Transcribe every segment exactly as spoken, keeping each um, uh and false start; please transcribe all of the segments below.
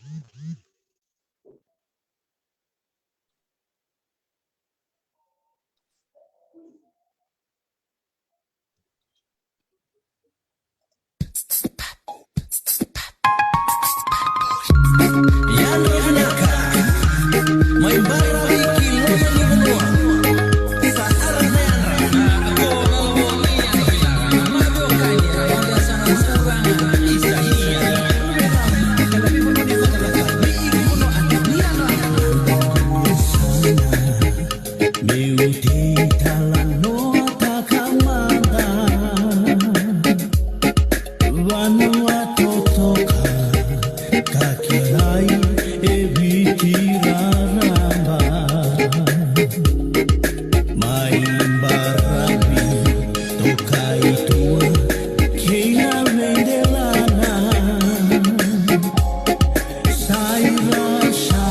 Meu tei talanoataka mada vanua totoka ka kilai e Viti raraba. Mai Baravi toka i tua kei na veidelana. Sai Rasa.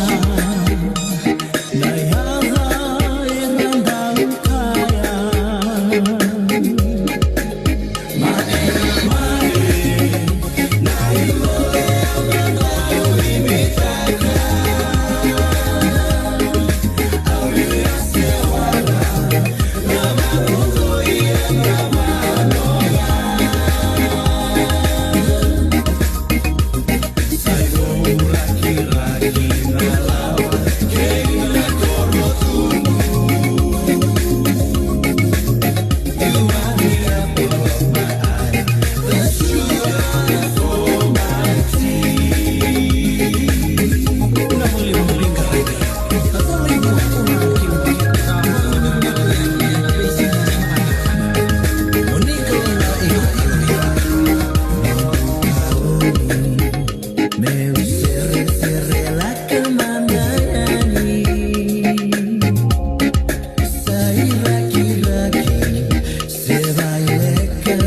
Meu sere sere laka mana yani. Sai rakiraki se vaileka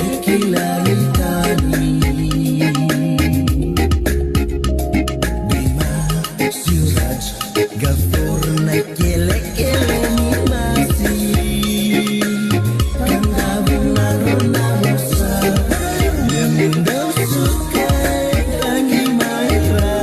e kilai tani. Bima Suraj Gafor na kelekele ni masi. Kanda vuna rona vosa. Lemunda suka e tangi mai ra.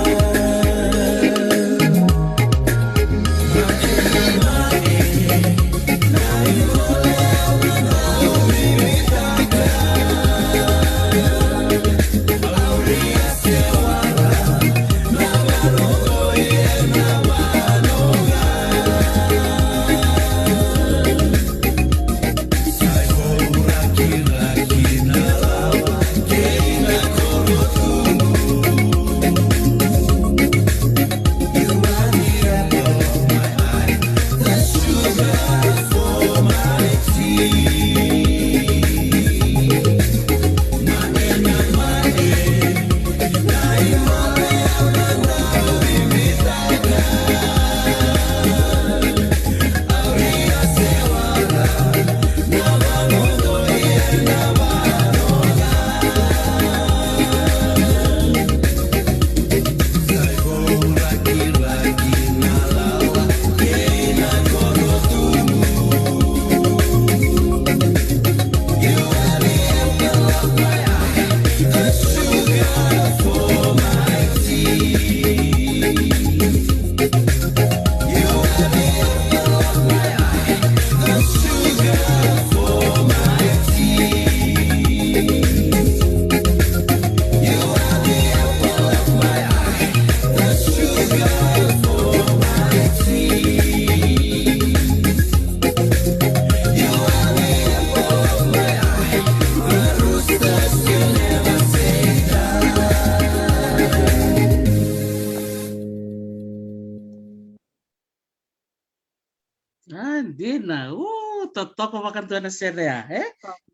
A, dina. U, totoka vakadua na sere ya, e?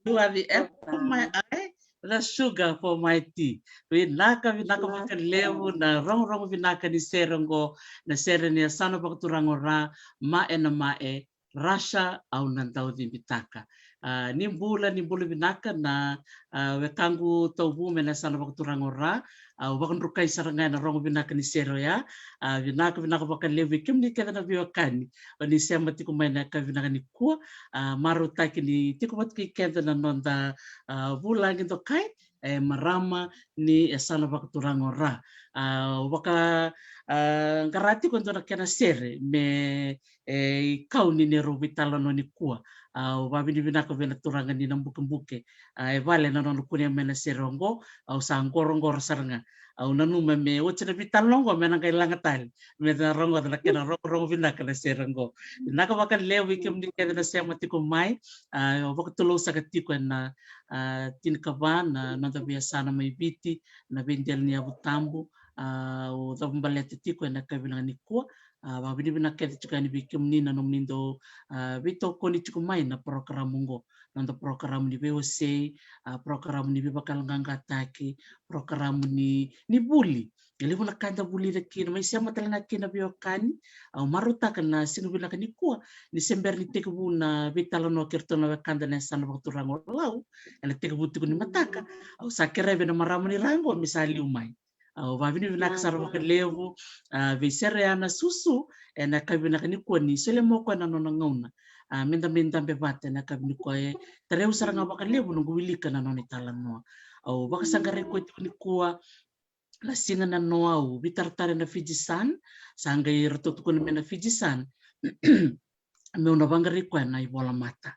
You are the apple of my eye, the sugar for my tea. Vinaka, vinaka vakalevu na rogorogo vinaka ni sere oqo, na sere ni yasana vakaturaga o Ra, Mae na Mae, Rasa, au na dau cibitaka. A, ni bula, ni bula vinaka na, a, wekaqu Tauvu mai na yasana vakaturaga o Ra. Au vakadrukai sara ga ena rogo vinaka ni sere oya. A, vinaka, vinaka vakalevu vei kemuni kece na veiwekani o ni sema tiko mai na yakavi vinaka nikua. A, marautaki ni tiko vata kei keda na noda, a, vulagi dokai. e marama ni e sa na vakaturaga o Ra. A, vaka, a, qara tiko e dua na kena sere me, e, i kau ni neirau veitalanoa nikua. A, au vavinavinaka vei na turaga ni na bukebuke. A, e vale na nona kunea mai na sere oqo, au sa qoroqoro sara ga. Au nanuma me oti na veitalanoa oqo me na qai laga tale me na rogoca na kena rogorogo vinaka na sere oqo. Vinaka vakalevu vei kemuni kece na sema tiko mai. A, au vakatulou saka tiko ena, a, tinikava na noda veiyasana mai Viti, na veidela ni yavu tabu. A, au cava baleta tiko ena yakavi vinaka nikua. A, vakavinavinaka kece tiko yani vei kemuni na nomuni dau, a, veitokoni tiko mai na porokaramu oqo. Noda porokaramu ni veiwasei, a, porokaramu ni veivakayaloqaqataki, porokaramu ni, ni vuli. E levu na ka eda vulica kina, mai sema tale ga kina veiwekani. Au marautaka na siga vinaka nikua ni se bera ni tekivu na veitalanoa kei iratou na wekada na yasana vakaturaga o Lau, ena tekivu tiko ni mataka. Au sa kerea vei na marama ni Ra oqo me sa liu mai. Au vavinavinaka sara vakalevu, a, vei Sereana Susu, ena yakavi vinaka nikua ni solia mai o koya na nona gauna. A, meda mai dabe vata ena yakavi nikua, e tarai au sara ga vakalevu noqu wilika na nona italanoa. Au vakasaqarai koya tiko nikua, na siga nanoa au veitaratara ena Fiji Sun, sa qai ratou tukuna mai na Fiji Sun meu na vaqarai koya na ivola mata.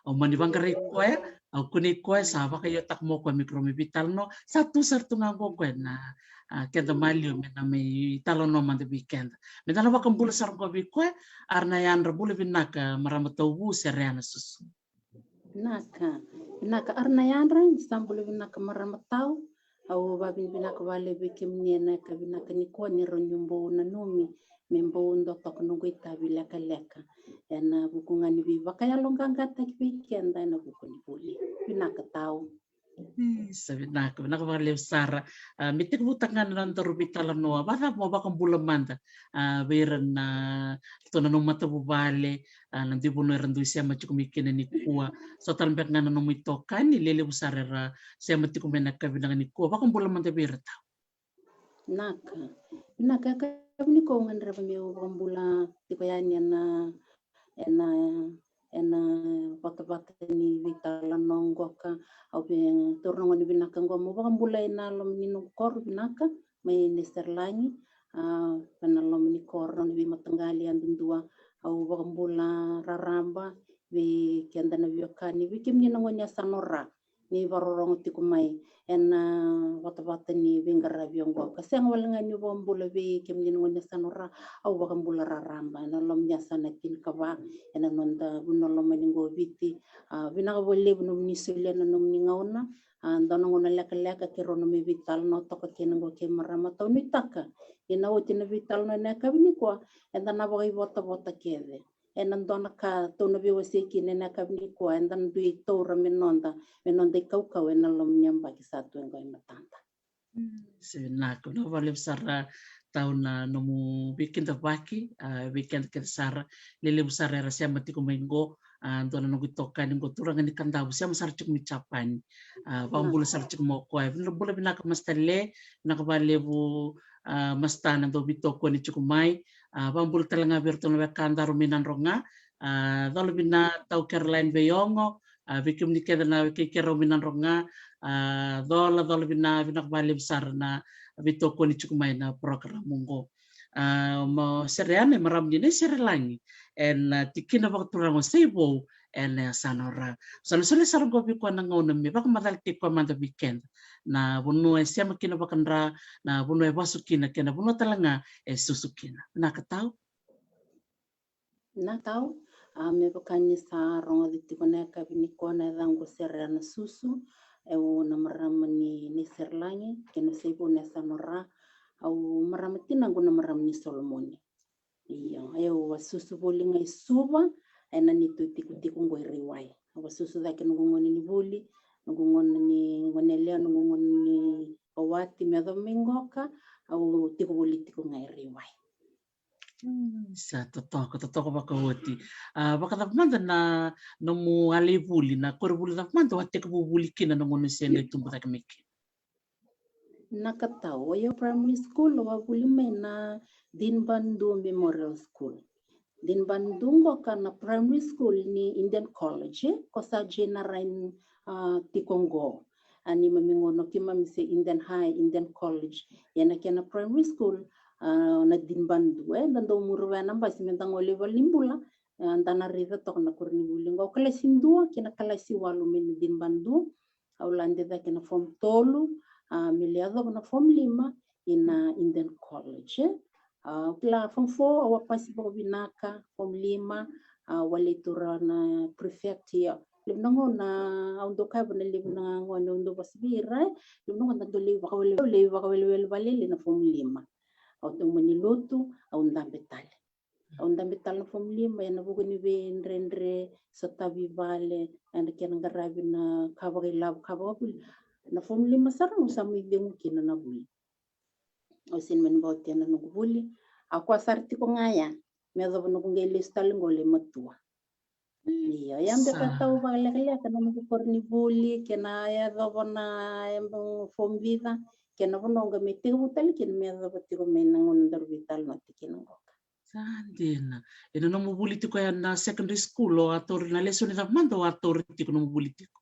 Au mani vaqarai koya, au kunei koya, sa vakaiotaka mai o koya me keirau mai veitalanoa, sa tu sara tu ga oqo o koya na, a, keda maliwa me na mai talanoa mada vei keda. Meda na vakabula sara oqo vei koya. Ara na yadra, bula vinaka marama tauvu Sereana Susu. Vinaka, vinaka. Ara na yadra, ni sa bula vinaka marama tau. Au vavinavinaka vakalevu vei kemuni ena yakavi vinaka nikua ni rawa niu bau nanumi me bau dua toka noqu itavi lekaleka ena vuku ga ni veivakayaloqaqataki vei keda ena vuku ni vuli. Vinaka tau. Isa, vinaka, vinaka vakalevu sara. A, me tekivutaka ga na nodaru veitalanoa, vakacava mo vakabula mada, a, vei ira na, ratou na nomu matavuvale, a, na dui vanua era dui sema tiko mai kina nikua. So tale beka ga na nomu itokani, lelevu sara era sema tiko mai na yakavi vinaka nikua. Vakabula mada vei ira tau. Vinaka. Vinaka, yakavi nikua au gadreva meu vakabula tiko yani ena, ena, ena vatavata ni veitalanoa qoka. Au via taura na gauna vinaka qo meu vakabula ena loma ni noqu koro vinaka mai Niserlagi, a, ena loma ni koro ni veimataqali yadudua. Au vakabula raraba vei keda na veiwekani, vei kemuni na gone yasana o Ra ni vakarorogo tiko mai ena vatavata ni veiqaravi oqo. Ka sega wale ga niu vakabula vei kemuni na gone yasana o Ra, au vakabula raraba ena loma ni yasana tinikava ena noda vanua lomani qo o Viti. A, vinaka vakalevu nomuni solia na nomuni gauna. A, dua na gauna lekaleka keirau na mai veitalanoa toka kina qo kei marama tau. Nuitaka ni na oti na veitalanoa ena yakavi nikua, eda na vakaivotavota kece ena dua na ka tou na veiwasei kina ena yakavi nikua, eda na dui taura me noda, me noda ikaukau ena loma ni yabaki sa tu e qo e matada. Sa vinaka, vinaka vakalevu sara tau na nomu veikidavaki, a, vei keda kece sara, lelevu sara era sema tiko mai qo, a, dua na noqu itokani qo, turaga ni Kadavu, sema sara tiko mai Japani. A, vakabula sara tiko mai o koya. Vinaka, bula vinaka Masta Le, vinaka vakalevu, a, Masta na dau veitokoni tiko mai. A, vakabula tale ga vei iratou na wekadaru mai Nadroga. A, cola vina tau Caroline Veiogo, a, vei kemuni kece na wekai keirau mai Nadroga. A, cola, cola vina, vinaka vakalevu sara na veitokoni tiko mai na porokaramu oqo. A, mo Sereana e marama ni Niserlagi ena, a, tikina vakaturaga o Saivou ena yasana o Ra. Sa na solia sara oqo vei koya na gauna me vakamacalataki koya mada vei keda na vanua e sema kina vakadra, na vanua e vasu kina kei na vanua tale ga e susu kina. Vinaka tau. Vinaka tau. A, me vaka ni sa rogoca tiko na yakavi nikua, na yacaqu o Sereana Susu. Au na marama ni Niserlagi kei na Saivou na yasana o Ra. Au marama, tinaqu na marama ni Solomoni. Io, au a susu voli ga i Suva ena neitou itikotiko qo i Raiwai. Au a susu cake noqu gauna ni vuli, noqu gauna ni goneyalewa, noqu gauna ni kawati me yacova mai qoka, au tiko voli tiko ga i Raiwai. Sa totoka, totoka vakaoti. A, vakacava mada na nomu yaloi vuli, na koronivuli cava mada o a tekivu vuli kina na gauna se qai tubu cake mai kina? Vinaka tau. O yau primary school, au a vuli mai na Dinbadu Memorial School. Dinbadu qoka na primary school ni Indian College, e, ko sa J N R I, a, tiko qo. a neimami gauna o keimami se Indian High, Indian College. Ia na kena primary school, a, na Dinbadu, e, da dau muri vaya na basi me da gole i valenibula, e, da na raica toka na koronivuli. Qo kalasi dua kei na kalasi walu mai na Dinbadu, au lade cake na form tolu, a, me lai yacova na form lima ina Indian College, e. A, au kila form four au a pasi vakavinaka, form lima, a, au a lai taura na prefect, ia. Levu na gauna au dau kaya vua na levu na gone au dau vosa vei ira, e. Levu na gauna da dau lai vakawele, lai vakawelewele vakalailai na form lima. Au dau mani lotu, au dabe tale. Au dabe tale na form lima, ena vuku ni veidredre, sotavi vale, ena kena qaravi na ka vakailavo, ka vakavuli. Na form lima sara au sa mai cegu kina na vuli. Au sega ni mani vakaotia na noqu vuli. Au koya sara tiko ga ya me yacova noqu qai lesu tale qo lai matua. Io, ia beka tau vakalekaleka na noqu koronivuli kei na yacova na, e, form vica, kei na vanua qo me tekivu tale kina me yacova tiko mai na gauna daru veitalanoa tiko kina qoka. Sa dina. Ena nomu vuli tiko ya na secondary school, o a tauri na lesoni cava mada o a tauri tiko nomu vuli tiko?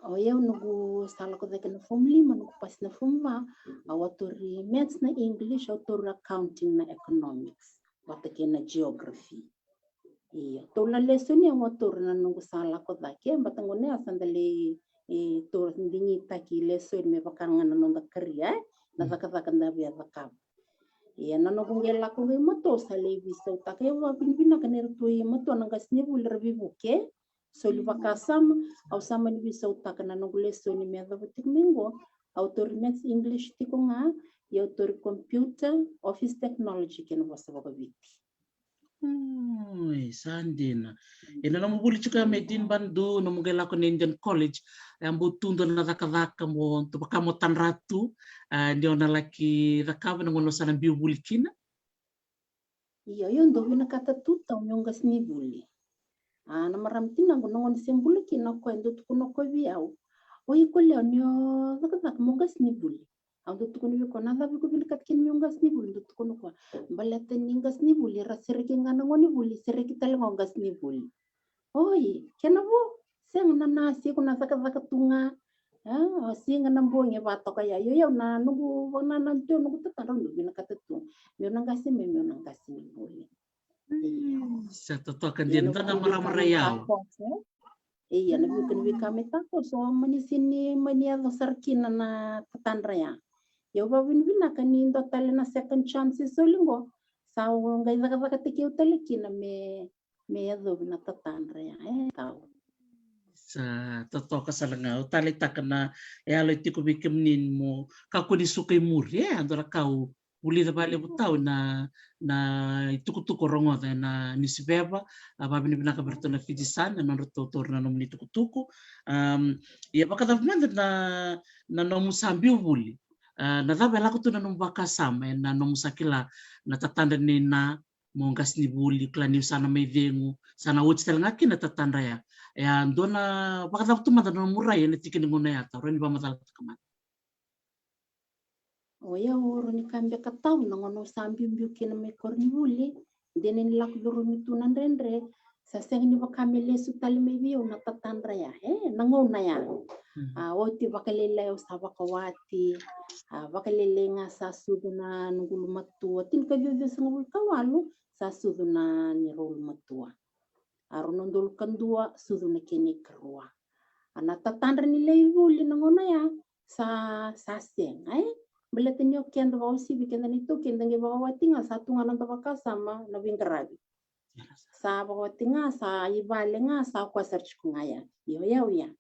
O yau noqu sa lako cake na form lima, noqu pasi na form va, au a tauri maths, na English, au tauri accounting, na economics, vata kei na geography. Io, tolu na lesoni au a tauri na noqu sa lako cake, baleta gona ya sa da lai, e, tauri digitaki lesoni me vaka ga na noda career, e, na cakacaka da via cakava. Ia na noqu qai lako qai matua au sa lai veisautaka, au vakavinavinaka ni ratou i matua na qasenivuli ra veivuke, soli vakasama, au sa mani veisautaka na noqu lesoni me yacova tiko mai qo. Au tauri maths, English tiko ga, ia au tauri computer, office technology kei na vosa vakaviti. Oi, sa dina. Ena nomu vuli tiko ya mai Dinbadu, nomu qai lako na Indian College, e a bau tu dua na cakacaka mo, tu vaka mo tadra tu, a, ni o na laki cakava na gauna o sa na biu vuli kina? Io, io, dau vinakata tu tau meu qasenivuli. A, na marama tinaqu na gauna se bula kina o koya dau tukuna o koya vei au, o iko Lewa ni o cakacaka mo qasenivuli. Au dau tukuna vei koya, na cava iko vinakata kina meu qasenivuli? Dau tukuna o koya, baleta ni qasenivuli era sereki ga na gonevuli, sereki tale ga o qasenivuli. Oi, kena vo, sega, na nasi iko na cakacaka tu ga. A, o siga na bogi e vatoka ya. Io, io, na noqu vanananu tu, noqu tatadra, au dau vinakata tu meu na qase mai, meu na qasenivuli. Io. Sa totoka dina, dua na marama rai au. Ia, na veika ni veika me takoso, mani sega ni mani yaco sara kina na tatadra ya. Ia au vakavinavinaka ni dua tale na second chance e soli qo, sa au qai cakacakataki au tale kina me, me yacovi na tatadra ya, e tau. Sa totoka sara ga, au taleitaka na yalo e tiko vei kemuni mo kakua ni suka i muri, e, a dua na ka au vulica vakalevu tau na, na itukutuku o rogoca ena niusiveva. A, vakavinavinaka vei iratou na Fiji Sun na nodratou taura na nomuni itukutuku. Am, ia vakacava mada na, na nomu sa biu vuli? A, na cava e lako tu na nomu vakasama ena nomu sa kila na tatadra nei na mo qasenivuli, kila niu sa na mai cegu, sa na oti tale ga kina na tatadra ya. E a dua na vakacava tu mada na nomu rai ena tiki ni gauna ya tau, rawa ni vakamacalataka mada? O yau, rawa ni kaya beka tau, na gauna au sa biubiu kina mai koronivuli, dina ni lako curumi tu na dredre, sa sega ni vaka me lesu tale mai vei au na tatadra ya, e, na gauna ya. Mhm. A, oti vakalailai au sa vakawati, a, vakalailai ga sa sucu na noqu ulumatua, tinikaciwa ciwasagavulu ka walu, sa sucu na neirau ulumatua. A, rua na udolu ka dua, sucu na kena ikarua. A, na tatadra ni lai vuli na gauna ya, sa, sa sega, e? Baleta ni o keda vakauasivi, keda na iTaukei, da qai vakawati ga, sa tu ga na noda vakasama na veiqaravi. Sa vakawati ga, sa i vale ga, sa koya sara tiko ga ya. Io, io, io.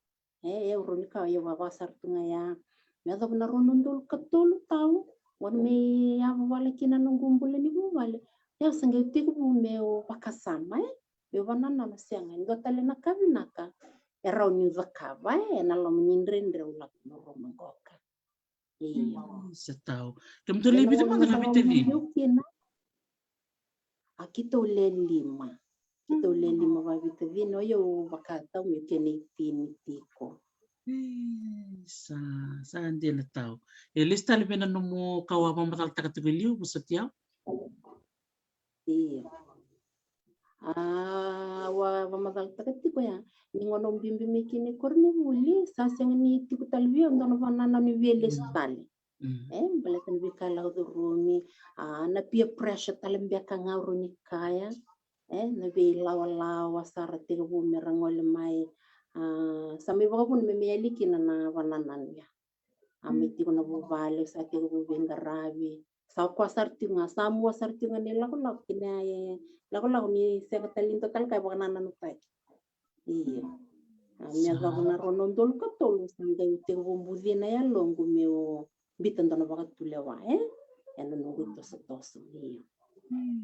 E, e, au rawa ni kaya, io, vava sara tu ga ya. Me yacova na rua na udolu ka tolu tau, gauna me yavala kina na noqu bula ni vuvale. Io, sa qai tekivu meu vakasama, e? Meu vanananu, sega, e dua tale na ka vinaka e rawa niu cakava, e, ena loma ni dredre au lako curuma qoka. Io. Mm, sa tau. Kemudou le vica mada na veitacini? Kina. A, keitou le lima. Keitou le lima vakaveitacini, o yau vakatau meu kena itini tiko. E, sa, sa dina tau. E lesu tale vei na nomu ka au a vakamacalataka tiko e liu, vosoti au. Io. A, au a vakamacalataka tiko ya, ni gauna au biubiu mai kina i koronivuli, sa sega ni tiko tale vei au e dua na vakanananu ni via lesu tale. E baleta ni veika e lako curumi, a, na peer pressure tale beka ga au rawa ni kaya. E na veilawalawa sara tekivu me ra gole mai. A, sa mai vakavuna me mai yali kina na vakanananu ya. A mai tiko na vuvale, sa tekivu veiqaravi. Sa koya sara tiko ga, sa mua sara tiko ga ni lakolako kina, e lakolako ni sega tale ni dua tale ka e vakanananutaki. Io. A, me yacova na rua na udolu ka tolu, sa qai tekivu bucina e yaloqu meu biuta dua na vakatulewa, e? Ena noqu itosotoso, io.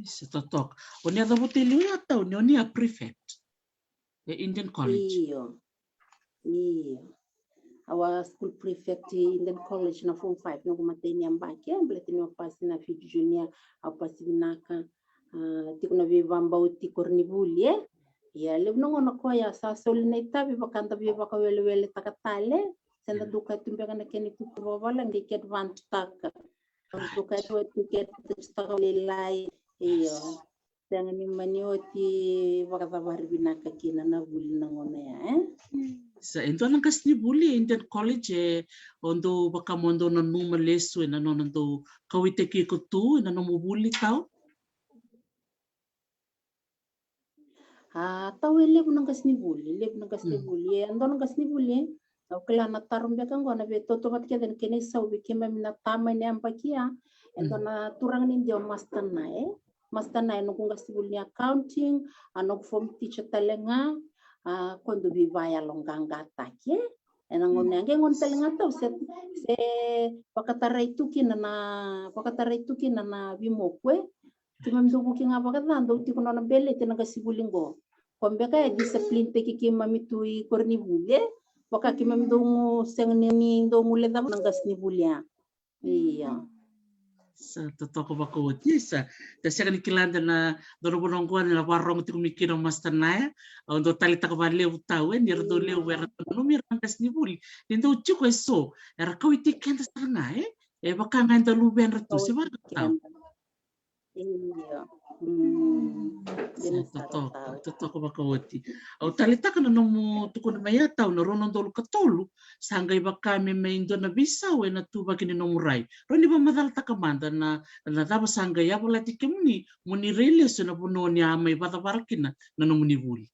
Isa, totoka. O ni a cavuta e liu ya, Tau, ni o ni a prefect e Eden College? Io. Io. Au a school prefect e Eden College na form five, noqu imatai ni yabaki, e, baleta niu a pasi na Fiji Junior, au pasi vinaka. A, tiko na veivakabauti koronivuli, e? Ia, levu na gauna koya sa soli na itavi vaka da veivakaweleweletaka tale, se da duka tu beka na kena itukutuku vakavalagi, qai ke advance-taka. Duka tu e ke advance-taka lailai, io. Sega ni mani oti vakacavari vinaka kina na vuli na gauna ya, e? Sa, e dua na qasenivuli e Eden College e o dou vaka mo dou nanuma lesu ena nona dou kauwaitaki iko tu ena nomu vuli, Tau? A, Tau, e levu na qasenivuli, levu na qasenivuli. E dua na qasenivuli, e, au kila na taro beka qo na veitautauvata kece na kena isau vei keimami na tama ena yabaki ya. E dua na turaga ni India o Master Nae. Master Nae, noqu qasenivuli ni accounting, a, noqu form teacher tale ga, a, ko dou veivakayaloqaqataki, e? Ena gauna ya, qai gauna tale ga, Tau, se, se vakatarai tu kina na, vakatarai tu kina na veimoku, e? Keimami dou vuki ga vakaca, dou tiko nona beleti na qasenivuli qo. Ko beka e discipline-taki keimami tu i koronivuli, e? Vaka keimami dou gu, sega ni, ni dou guilecava na qasenivuli ya. Ia. Sa totoka vakaoti, sa. Da sega ni kila da na dua na vanua qo na vakarogo tiko mai kina o Master Nae. Au dau taleitaka vakalevu, Tau, e, ni ra dau levu era dau nanumi ira na qasenivuli. Ni dau tiko eso era kauwaitaki keda sara ga, e? E vaka ga eda luvedra tu, se vaka, Tau? Io. Mm. Sa totoka, totoka vakaoti. Au taleitaka na nomu tukuna mai ya, Tau, na rua na udolu ka tolu sa qai vaka me mai dua na veisau ena ituvaki ni nomu rai. Rawa ni vakamacalataka mada na, na cava sa qai yavalati kemuni mo ni rai lesu ena vanua ni a mai vakacavara kina na nomuni vuli?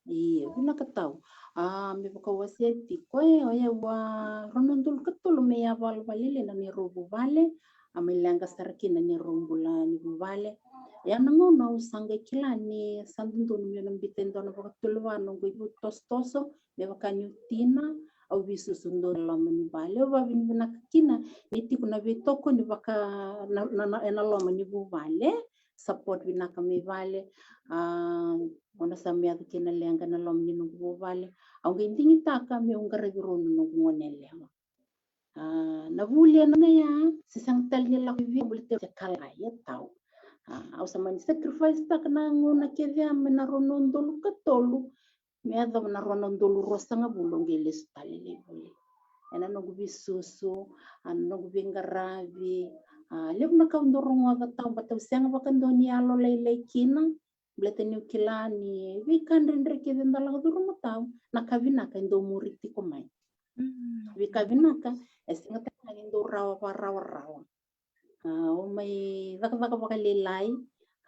Io, vinaka, Tau. A, me vakawasea tiko, e, o yau a rua na udolu ka tolu me yavavala vakalailai na neirau vuvale, a, mai leqa sara kina na neirau bula ni vuvale. Ia na gauna au sa qai kila ni sa dodonu meu na biuta e dua na vakatulewa noqu itosotoso, me vaka niu tina, au veisusu donu ena loma ni vale. Au vakavinavinaka kina ni tiko na veitokoni vaka na, na, na, ena loma ni vuvale. Support vinaka mai vale, a, gauna sa mai yaco kina na leqa ena loma ni noqu vuvale, au qai digitaka meu qaravi rau na noqu goneyalewa. A, na vuli ena gauna ya, se sega tale ni lako i vei, vuli te kalai, e, Tau. A, au sa mani sacrifice-taka na gauna kece ya mai na rua na udolu ka tolu me yacova na rua na udolu ruasagavulu, au qai lesu tale lai vuli. Ena noqu veisusu, a, na noqu veiqaravi, a, levu na ka au dau rogoca, Tau, baleta au sega vakadua ni yalolailai kina, baleta niu kila ni veika dredre kece da lako curuma, Tau, na ka vinaka e dau muri tiko mai. Mm. Veika vinaka e sega tale ga ni dau rawa vakarawarawa. A, au mai cakacaka vakalailai,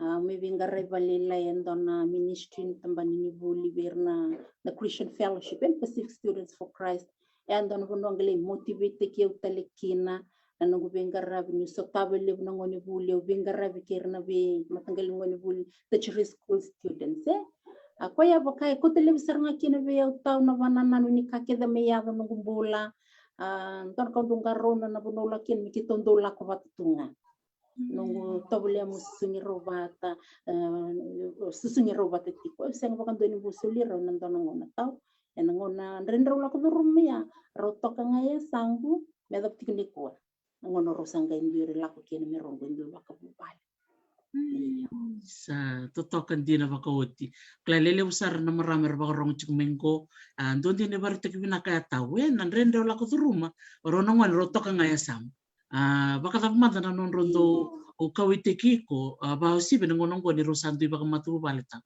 a, au mai veiqaravi vakalailai e dua na ministry ni tabana ni vuli vei ira na, na Christian Fellowship and Pacific Students for Christ. E a dua na vanua qai lai motivate-taki au tale kina na noqu veiqaravi niu sotava e levu na gonevuli, au veiqaravi kei ira na veimataqali gonevuli, tertiary school students, e. A, koya vaka e kauta levu sara ga kina vei au, Tau, na vakanananu ni ka kece mai yaco noqu bula. A, dua na ka au dau qarauna na vanua au lako kina me keitou dau lako vata tu ga. Noqu tovolea meu susugi rau vata, e, susugi rau vata tiko. Au sega vakadua ni bau soli rau ena dua na gauna, Tau. Ena gauna dredre au lako curuma mai ya, rau toka ga e yasaqu me yacova tiko nikua. Na gauna rau sa qai dui ira lako kina me rau qai dui vakavuvale. Mm, sa totoka dina vakaoti. Kila, lelevu sara na marama era vakarogo tiko mai qo. A, dua dina e vakaraitaki vinaka ya, Tau, e, na dredre au lako curuma, o rau na gone rau toka ga e yasaqu. A, vakacava mada na nodrau dau o kauaitaki iko, a, vakauasivi na gauna oqo ni rau sa dui vakamatavuvale tau?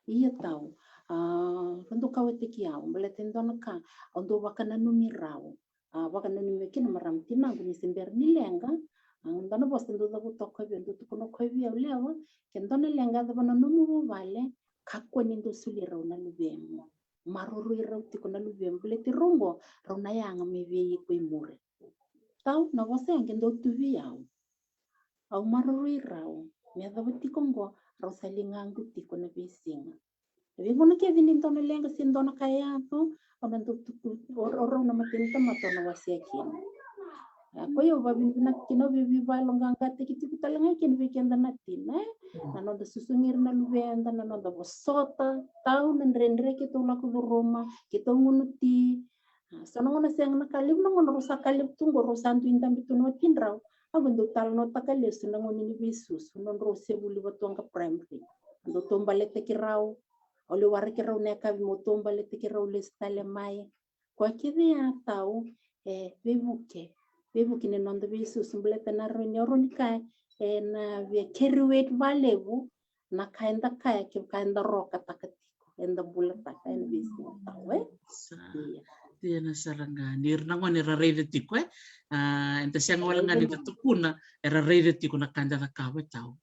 Ia tau, a, rau dau kauaitaki au, baleta e dua na ka au dau vakananumi rau. A, vakananumi au kina marama tinaqu ni se bera ni leqa, a, dua na vosa dau cavuta o koya vei au, dau tukuna o koya vei au, lewa, ke dua na leqa e cava na nomu vuvale, kakua ni dau soli rau na luvemu. Maroroi rau tiko na luvemu, baleta rau oqo rau na yaga mai vei iko i muri. Tau, na vosa ya qai dau tu vei au. Au maroroi rau, me yacova tiko oqo rau sa ligaqu tiko na veisiga. Na veigauna kece ni dua na leqa se dua na ka e yaco, au na dau tuku o rau na matai ni tamata au na wasea kina. A, koya au vavinavinaka kina, au veivakayaloqaqataki tiko tale ga kina vei keda na tina, e? Na noda susugi ira na luveda, na noda vosota, tau, na dredre keitou lako curuma, keitou gunu ti. A, so na gauna sega na ka, levu na gauna rau sa ka levu tu oqo, rau sa dui dabe tu na watidrau. Au qai dau talanoataka lesu na gauna ni veisusu, nodrau se vuli Vatuwaqa Primary. Dau taubaletaki rau, au lai waraki rau na yakavi meu taubaletaki rau lesu tale mai. Koya kece ya tau, e, veivuke, veivuke ni noda veisusu, baleta na rawa ni, au rawa ni kaya, e, na via carry weight valevu na ka eda kaya, kevaka eda rokataka tiko, eda bulataka ena veisiga tau, e? Sa. Ia. Dina sara ga ni ira na gone era raica tiko, e? A, eda sega wale ga ni da tukuna, era raica tiko na ka eda cakava, e tau.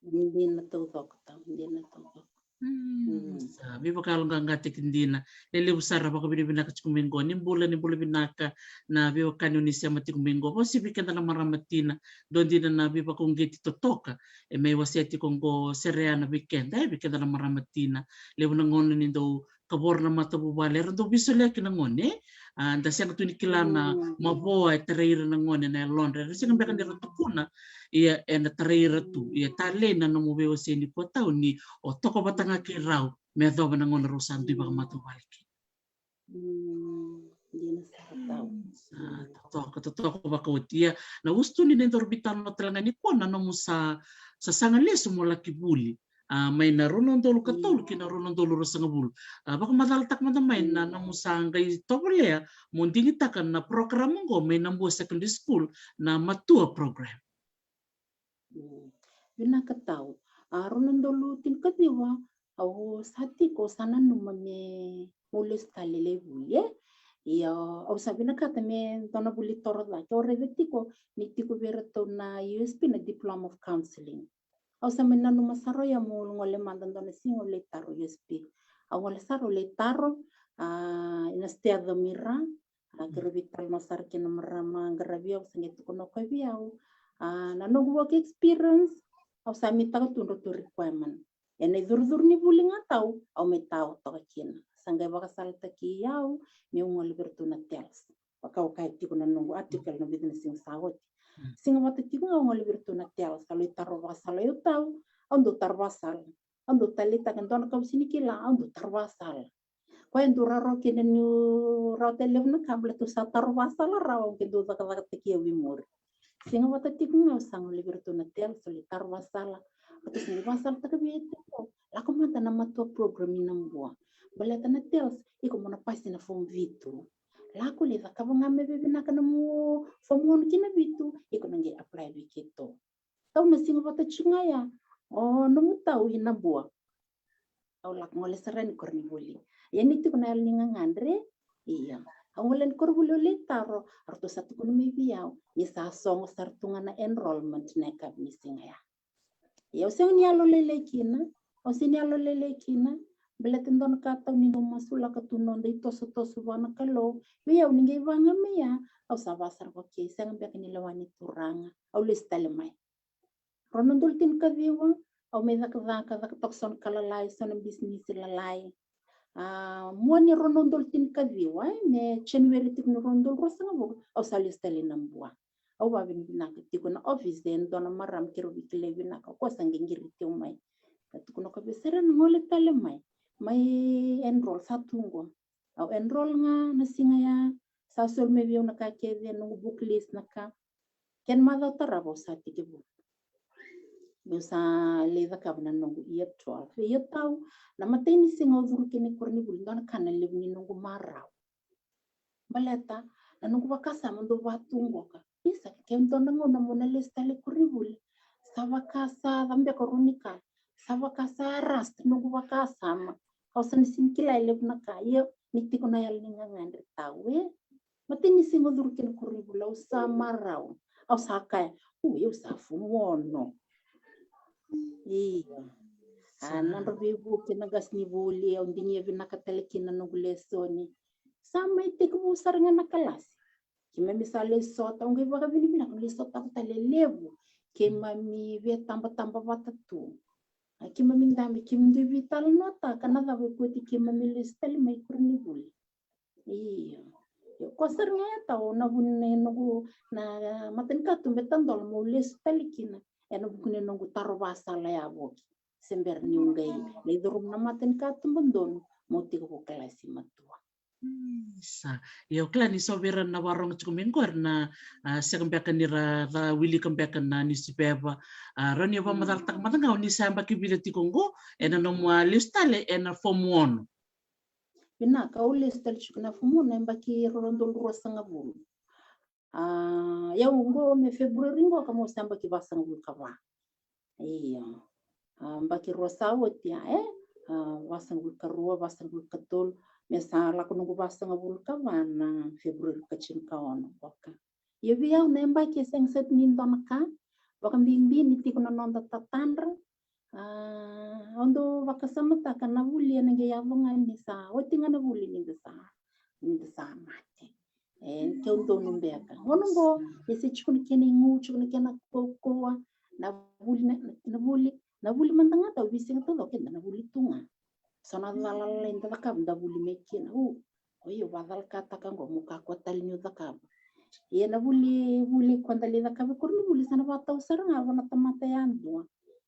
Dina taucoko tau, dina taucoko. Mm, sa veivakayaloqaqataki dina. Lelevu sara, vakavinavinaka tiko mai qo. Ni bula, ni bula vinaka na veiwekani o ni sema tiko mai qo. Vakauasivi keda na marama tina, dua dina na veivakauqeti totoka e mai wasea tiko qo Sereana vei keda, e, vei keda na marama tina. Levu na gauna ni dau kavoro na matavuvale, era dau veisoliyaki na gone, e? A, da sega tu ni kila na mavoa e tarai ira na gone na yalodra. Era sega beka ni ra tukuna, ia ena tarai ira tu. Ia talei na nomu veiwasei nikua tau ni o toka vata ga kei rau me yacova na gauna rau sa dui vakamatavuvale kina. Mm, dina sara tau. Sa totoka, totoka vakaoti. Ia na usutu ni nodaru veitalanoa tale ga nikua na nomu sa, sasaga lesu mo laki vuli. A, mai na rua na udolu ka tolu ki na rua na udolu ruasagavulu. A, vakamacalataka mada mai na nomu sa qai tovolea mo digitaka na program oqo mai Nabua Secondary School, na matua program. Mm. Vinaka tau. A, rua na udolu tinikaciwa, au sa tiko, au sa nanuma me, meu lesu tale lai vuli, e? Ia au sa vinakata me dua na vuli toro cake. Au raica tiko ni tiko vei iratou na U S P na Diploma of Counselling. Au sa mai nanuma sara oya meu gole mada dua na siga au lai taro U S P. Au gole sara au lai taro, a, ina Statham ira, a, keirau veitalanoa sara kei na marama qaravi au, sa qai tukuna o koya vei au, a, na noqu work experience, au sa mai taka tu drau tu requirement. Ena icurucuru ni vuli ga tau, au mai tau toka kina. Sa qai vakasalataki au meu gole vei iratou na TELS. Vaka au kaya tiko na noqu article na vica na siga sa oti. Mm. Siga vata tiko ga au gole vei iratou na TELS, au lai taro vakasala, au tau, au dau taro vakasala. Au dau taleitaka e dua na ka au sega ni kila, au dau taro vakasala. Koya e dau rawarawa kina niu rawata e levu na ka, baleta au sa taro vakasala rawa, au qai dau cakacakataki au i muri. Siga vata tiko ga au sa gole vei iratou na TELS, au lai taro vakasala. Ratou sa qai vakasalataka vei au tiko, lako mada na matua program i Nabua. Baleta na TELS, iko mo na pasi na form vitu. Lako lai cakava ga me veivinaka na nomu form one ki na vitu, iko na qai apply vei keitou. Tau, na siga vata tiko ga ya, o nomu tau i Nabua. Au lako gole sara yani koronivuli. Ia ni tiko na yalo ni gagadre, ia. Au gole yani koronivuli au lai taro, ratou sa tukuna mai vei au ni sa sogo sara tu ga na enrollment na yakavi ni siga ya. Ia au sega ni yalolailai kina, au sega ni yalolailai kina, baleta e dua na ka tau ni dau masulaka tu noda itosotoso vua na Kalou. Vei au ni qai vaga mai ya, au sa vakasara, okay, sega beka ni lewa ni Turaga. Au lesu tale mai. Rua na udolu tinikaciwa, au mai cakacaka, caka toka so na ka lalai, so na bisinisi lalai. A, mua ni rua na udolu tinikaciwa, e, me January tiko ni rua na udolu ruasagavulu, au sa lesu tale i Nabua. Au vavinavinaka tiko na office, e dua na marama keirau veikilai vinaka, o koya sa qai qiriti au mai. Ka tukuna o koya vei au, Serena, gole tale mai, mai enroll, sa tu qo. Au enroll ga na siga ya, sa soli mai vei au na ka kece, noqu book list, na ka. Kena macawa tarava au sa tekivu. Meu sa lai cakava na noqu year twelve. Ia tau, na imatai ni siga au curu kina i koronivuli, dua na ka na levu ni noqu marau. Baleta na noqu vakasama dau vatu qoka. Isa, ke dua na gauna mo na lesu tale i koronivuli, sa vaka sa cabeka o rau ni ka, sa vaka sa rust noqu vakasama. Au sa na sini kila e levu na ka, ia ni tiko na yalo ni gagadre, Tau, e. Matai ni siga au curu kina koronivuli, au sa marau. Au sa kaya, u, au sa fomu ono. Io. A, sa nodra veivuke na qasenivuli, au digia vinaka tale kina na noqu lesoni. Sa mai tekivu sara ga na kalasi. Keimami sa lesu sota, au qai vakavinavinaka, lesu sota tale levu. Keimami veitabataba vata tu. A, keimami dabe, keimami dui veitalanoataka na cava e koti keimami lesu tale mai koronivuli. Io. Io, ko sara ga ya, Tau, na vuna na noqu, na matanikatuba e Tadola meu lesu tale kina. Ena vuku ni noqu taro vasala ya voki. Se bera niu qai lai curuma na matanikatuba donu, meu tekivu kalasi matua. Mm, sa. Ia, au kila ni so vei ira na vakarorogo tiko mai qori na, a, sega beka ni ra, ra wilika beka na niusipepa. A, rawa ni vakamacalataka mada ga, o ni sa yabaki vica tiko qo ena nomu a lesu tale ena fomu ono? Vinaka, au lesu tale tiko na fomu ono, yabaki rua na udolu ruasagavulu. A, ia qo me February qo ka meu sa yabaki vasagavulu ka va. Io. A, yabaki rua sa oti ya, e? A, vasagavulu ka rua, vasagavulu ka tolu, me sa lako noqu vasagavulu ka va na February ka tinikaono, oka. Ia vei au na yabaki e sega soti ni dua na ka, vakabibi ni tiko na noda tatadra. A, au dau vakasamataka na vuli ena qai yaco ga ni sa oti ga na vuli ni da sa, ni da sa mate. E, ke au donu beka. Gauna qo, e se tiko na kena igu, tiko na kena kaukauwa, na vuli, na, na vuli, na vuli mada ga, Tau, veisiga taucoko eda na vuli tu ga. So na cala lalai da cakava, da vuli mai kina. U, o io, vakacalakataka qo, meu kakua tale niu cakava. Ia na vuli, vuli ko da lai cakava i koronivuli, sa na vakatau sara ga vua na tamata yadua.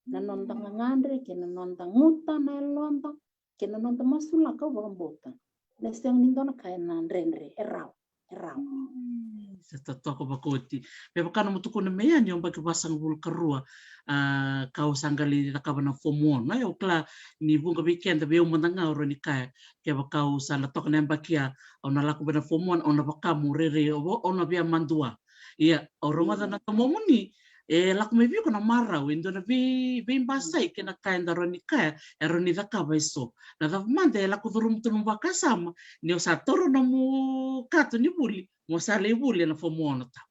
Na noda gagadre, kei na noda guta na yaloda, kei na noda masulaka, au vakabauta. Na sega ni dua na ka ena dredre, e rawa, e rawa. Mm, sa totoka vakaoti. Me vaka nomu tukuna mai ya ni o yabaki vasagavulu ka rua, a, kau sa qai lai cakava na fomu ono. Au kila ni vuqa vei keda, vei au mada ga, au rawa ni kaya, kevaka au sa na toka na yabaki ya, au na lako vei na fomu ono, au na vaka meu rairai, au, au na via madua. Ia, au rogoca na domomuni, e lako mai vei iko na marau, e dua na vei, veibasai kei na ka eda rawa ni kaya, e rawa ni cakava eso. Na cava mada e lako curuma tu nomu vakasama ni o sa taura nomu kato ni vuli, mo sa lai vuli ena fomu ono, Tau?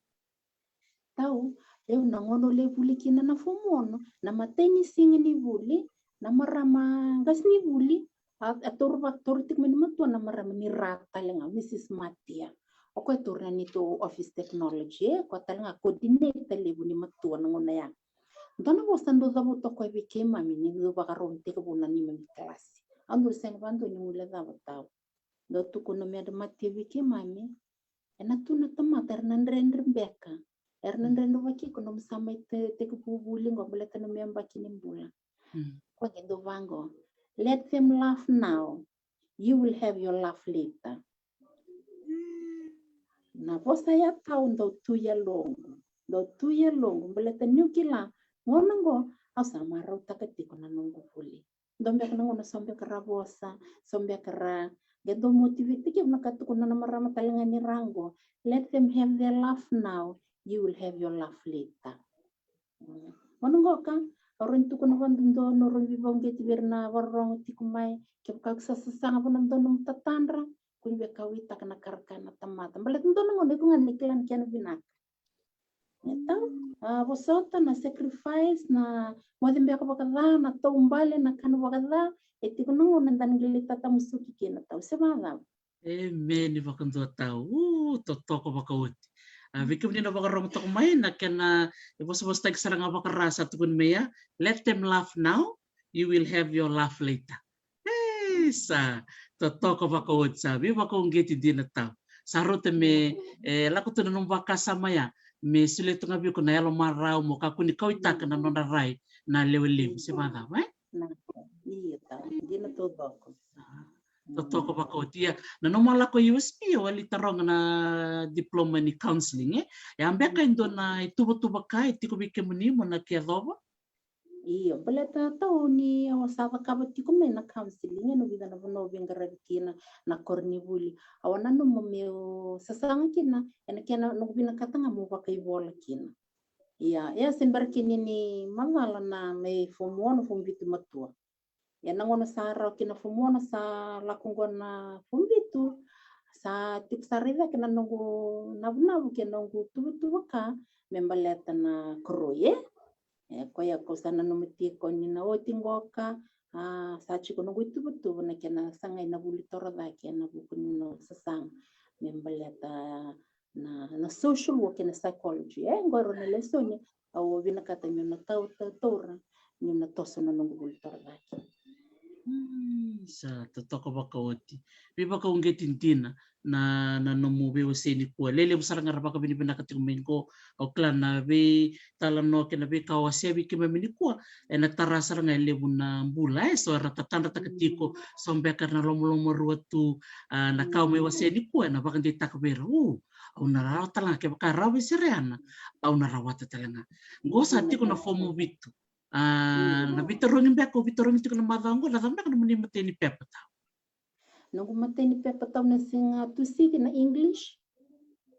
Tau, au na gauna au lai vuli kina na fomu ono, na matai ni siga ni vuli, na marama qasenivuli, a, a taura va, taura tiko mai na matua na marama ni Ra tale ga, Mrs Matia. O koya e taura na neitou office technology, e, o koya tale ga coordinator levu ni matua na gauna ya. Dua na vosa dau cavuta o koya vei keimami ni dau vakarau ni tekivu na neimami kalasi. Au dau sega vakadua ni guilecava, Tau. Dau tukuna o Mrs Matia vei keimami, ena tu na tamata era na dredre beka. Era na dredre vaka iko, nomu sa mai te, tekivu vuli qo, baleta nomu yabaki ni bula. Mm. Koya qai dau vaqo, let them laugh now, you will have your laugh later. Na vosa ya, Tau, dau tu i yaloqu, dau tu i yaloqu, baleta niu kila, gauna qo, au sa marautaka tiko na noqu vuli. Dua beka na gauna so beka ra vosa, so beka ra, qai dau motivate tiko na ka tukuna na marama tale ga ni Ra qo. Let them have their laugh now, you will have your laugh later. Mm. Gauna qo ka, au rawa ni tukuna vakadodonu, au rawa ni veivakauqeti vei ira na vakarorogo tiko mai, kevaka ko sa sasaga vua na dua nomu tatadra, kua ni veikauwaitaka na ka ra kaya na tamata. Baleta dua na gauna iko ga na kila na kena vinaka. E, Tau, a, vosota na sacrifice, na moce beka vakaca, na taubale, na kana vakaca, e tiko na gauna eda na qai tatamusuki kina, Tau, se vakacava? Emeni vakadua, Tau. U, totoka vakaoti. A, vei kemuni na vakarorogo toka mai, na kena ivosavosataki sara ga vaka-Ra sa tukuni mai ya, let them laugh now, you will have your laugh later. E, sa totoka vakaoti, sa veivakauqeti dina, Tau. Sa rauta me, e, lako tu na nomu vakasama ya, me solia tu ga vei iko na yalo marau mo kakua ni kauwaitaka na nodra rai na lewe levu, se vakacava, e? Na, io, Tau, dina taucoko. Sa totoka vakaoti. Ia, na nomu a lako i U S P, o a lai taroga na diploma ni counselling, e? E a beka e dua na ituvatuva ka e tiko vei kemuni mo na kecova? Io, baleta tau ni au sa cakava tiko mai na counseling ena vica na vanua au veiqaravi kina, na koronivuli. Au a nanuma meu sasaga kina ena kena noqu vinakata ga meu vakaivola kina. Ia, ia se bera kina ni macala na mai fomu ono, fomu vitu matua. Ia na gauna sa rawa kina fomu ono sa lako qo na fomu vitu, sa tiko sara i cake na noqu navunavu kei na noqu tuvatuva ka me baleta na koroi, e. E koya ko sa nanuma tiko ni na oti qoka, a, sa tiko noqu ituvatuva na kena sagai na vuli toro cake ena vuku ni noqu sasaga me baleta na, na social work ena psychology. E qo e rua na lesoni au vinakata meu na tau, tau, taura, meu na toso na noqu vuli toro cake. Hmm, sa totoka vakaoti. Veivakauqeti dina na, na nomu veiwasei nikua. Lelevu sara ga ra vakavinavinaka tiko mai qo. Au kila na veitalanoa kei na veika o wasea vei keimami nikua ena tara sara ga e levu na bula, e, so era tatadrataka tiko, so beka era na lomalomarua tu. A, na ka au mai wasea nikua ena vakadeitaka vei ira, u, au na rawa tale ga, kevaka e rawa vei Sereana, au na rawata tale ga. Qo sa tiko na fomu vitu. A, na veitarogi beka au veitarogi tiko na macawa qo, na cava beka nomuni imatai ni pepa tau? Noqu imatai ni pepa tau na siga Tuciti na English.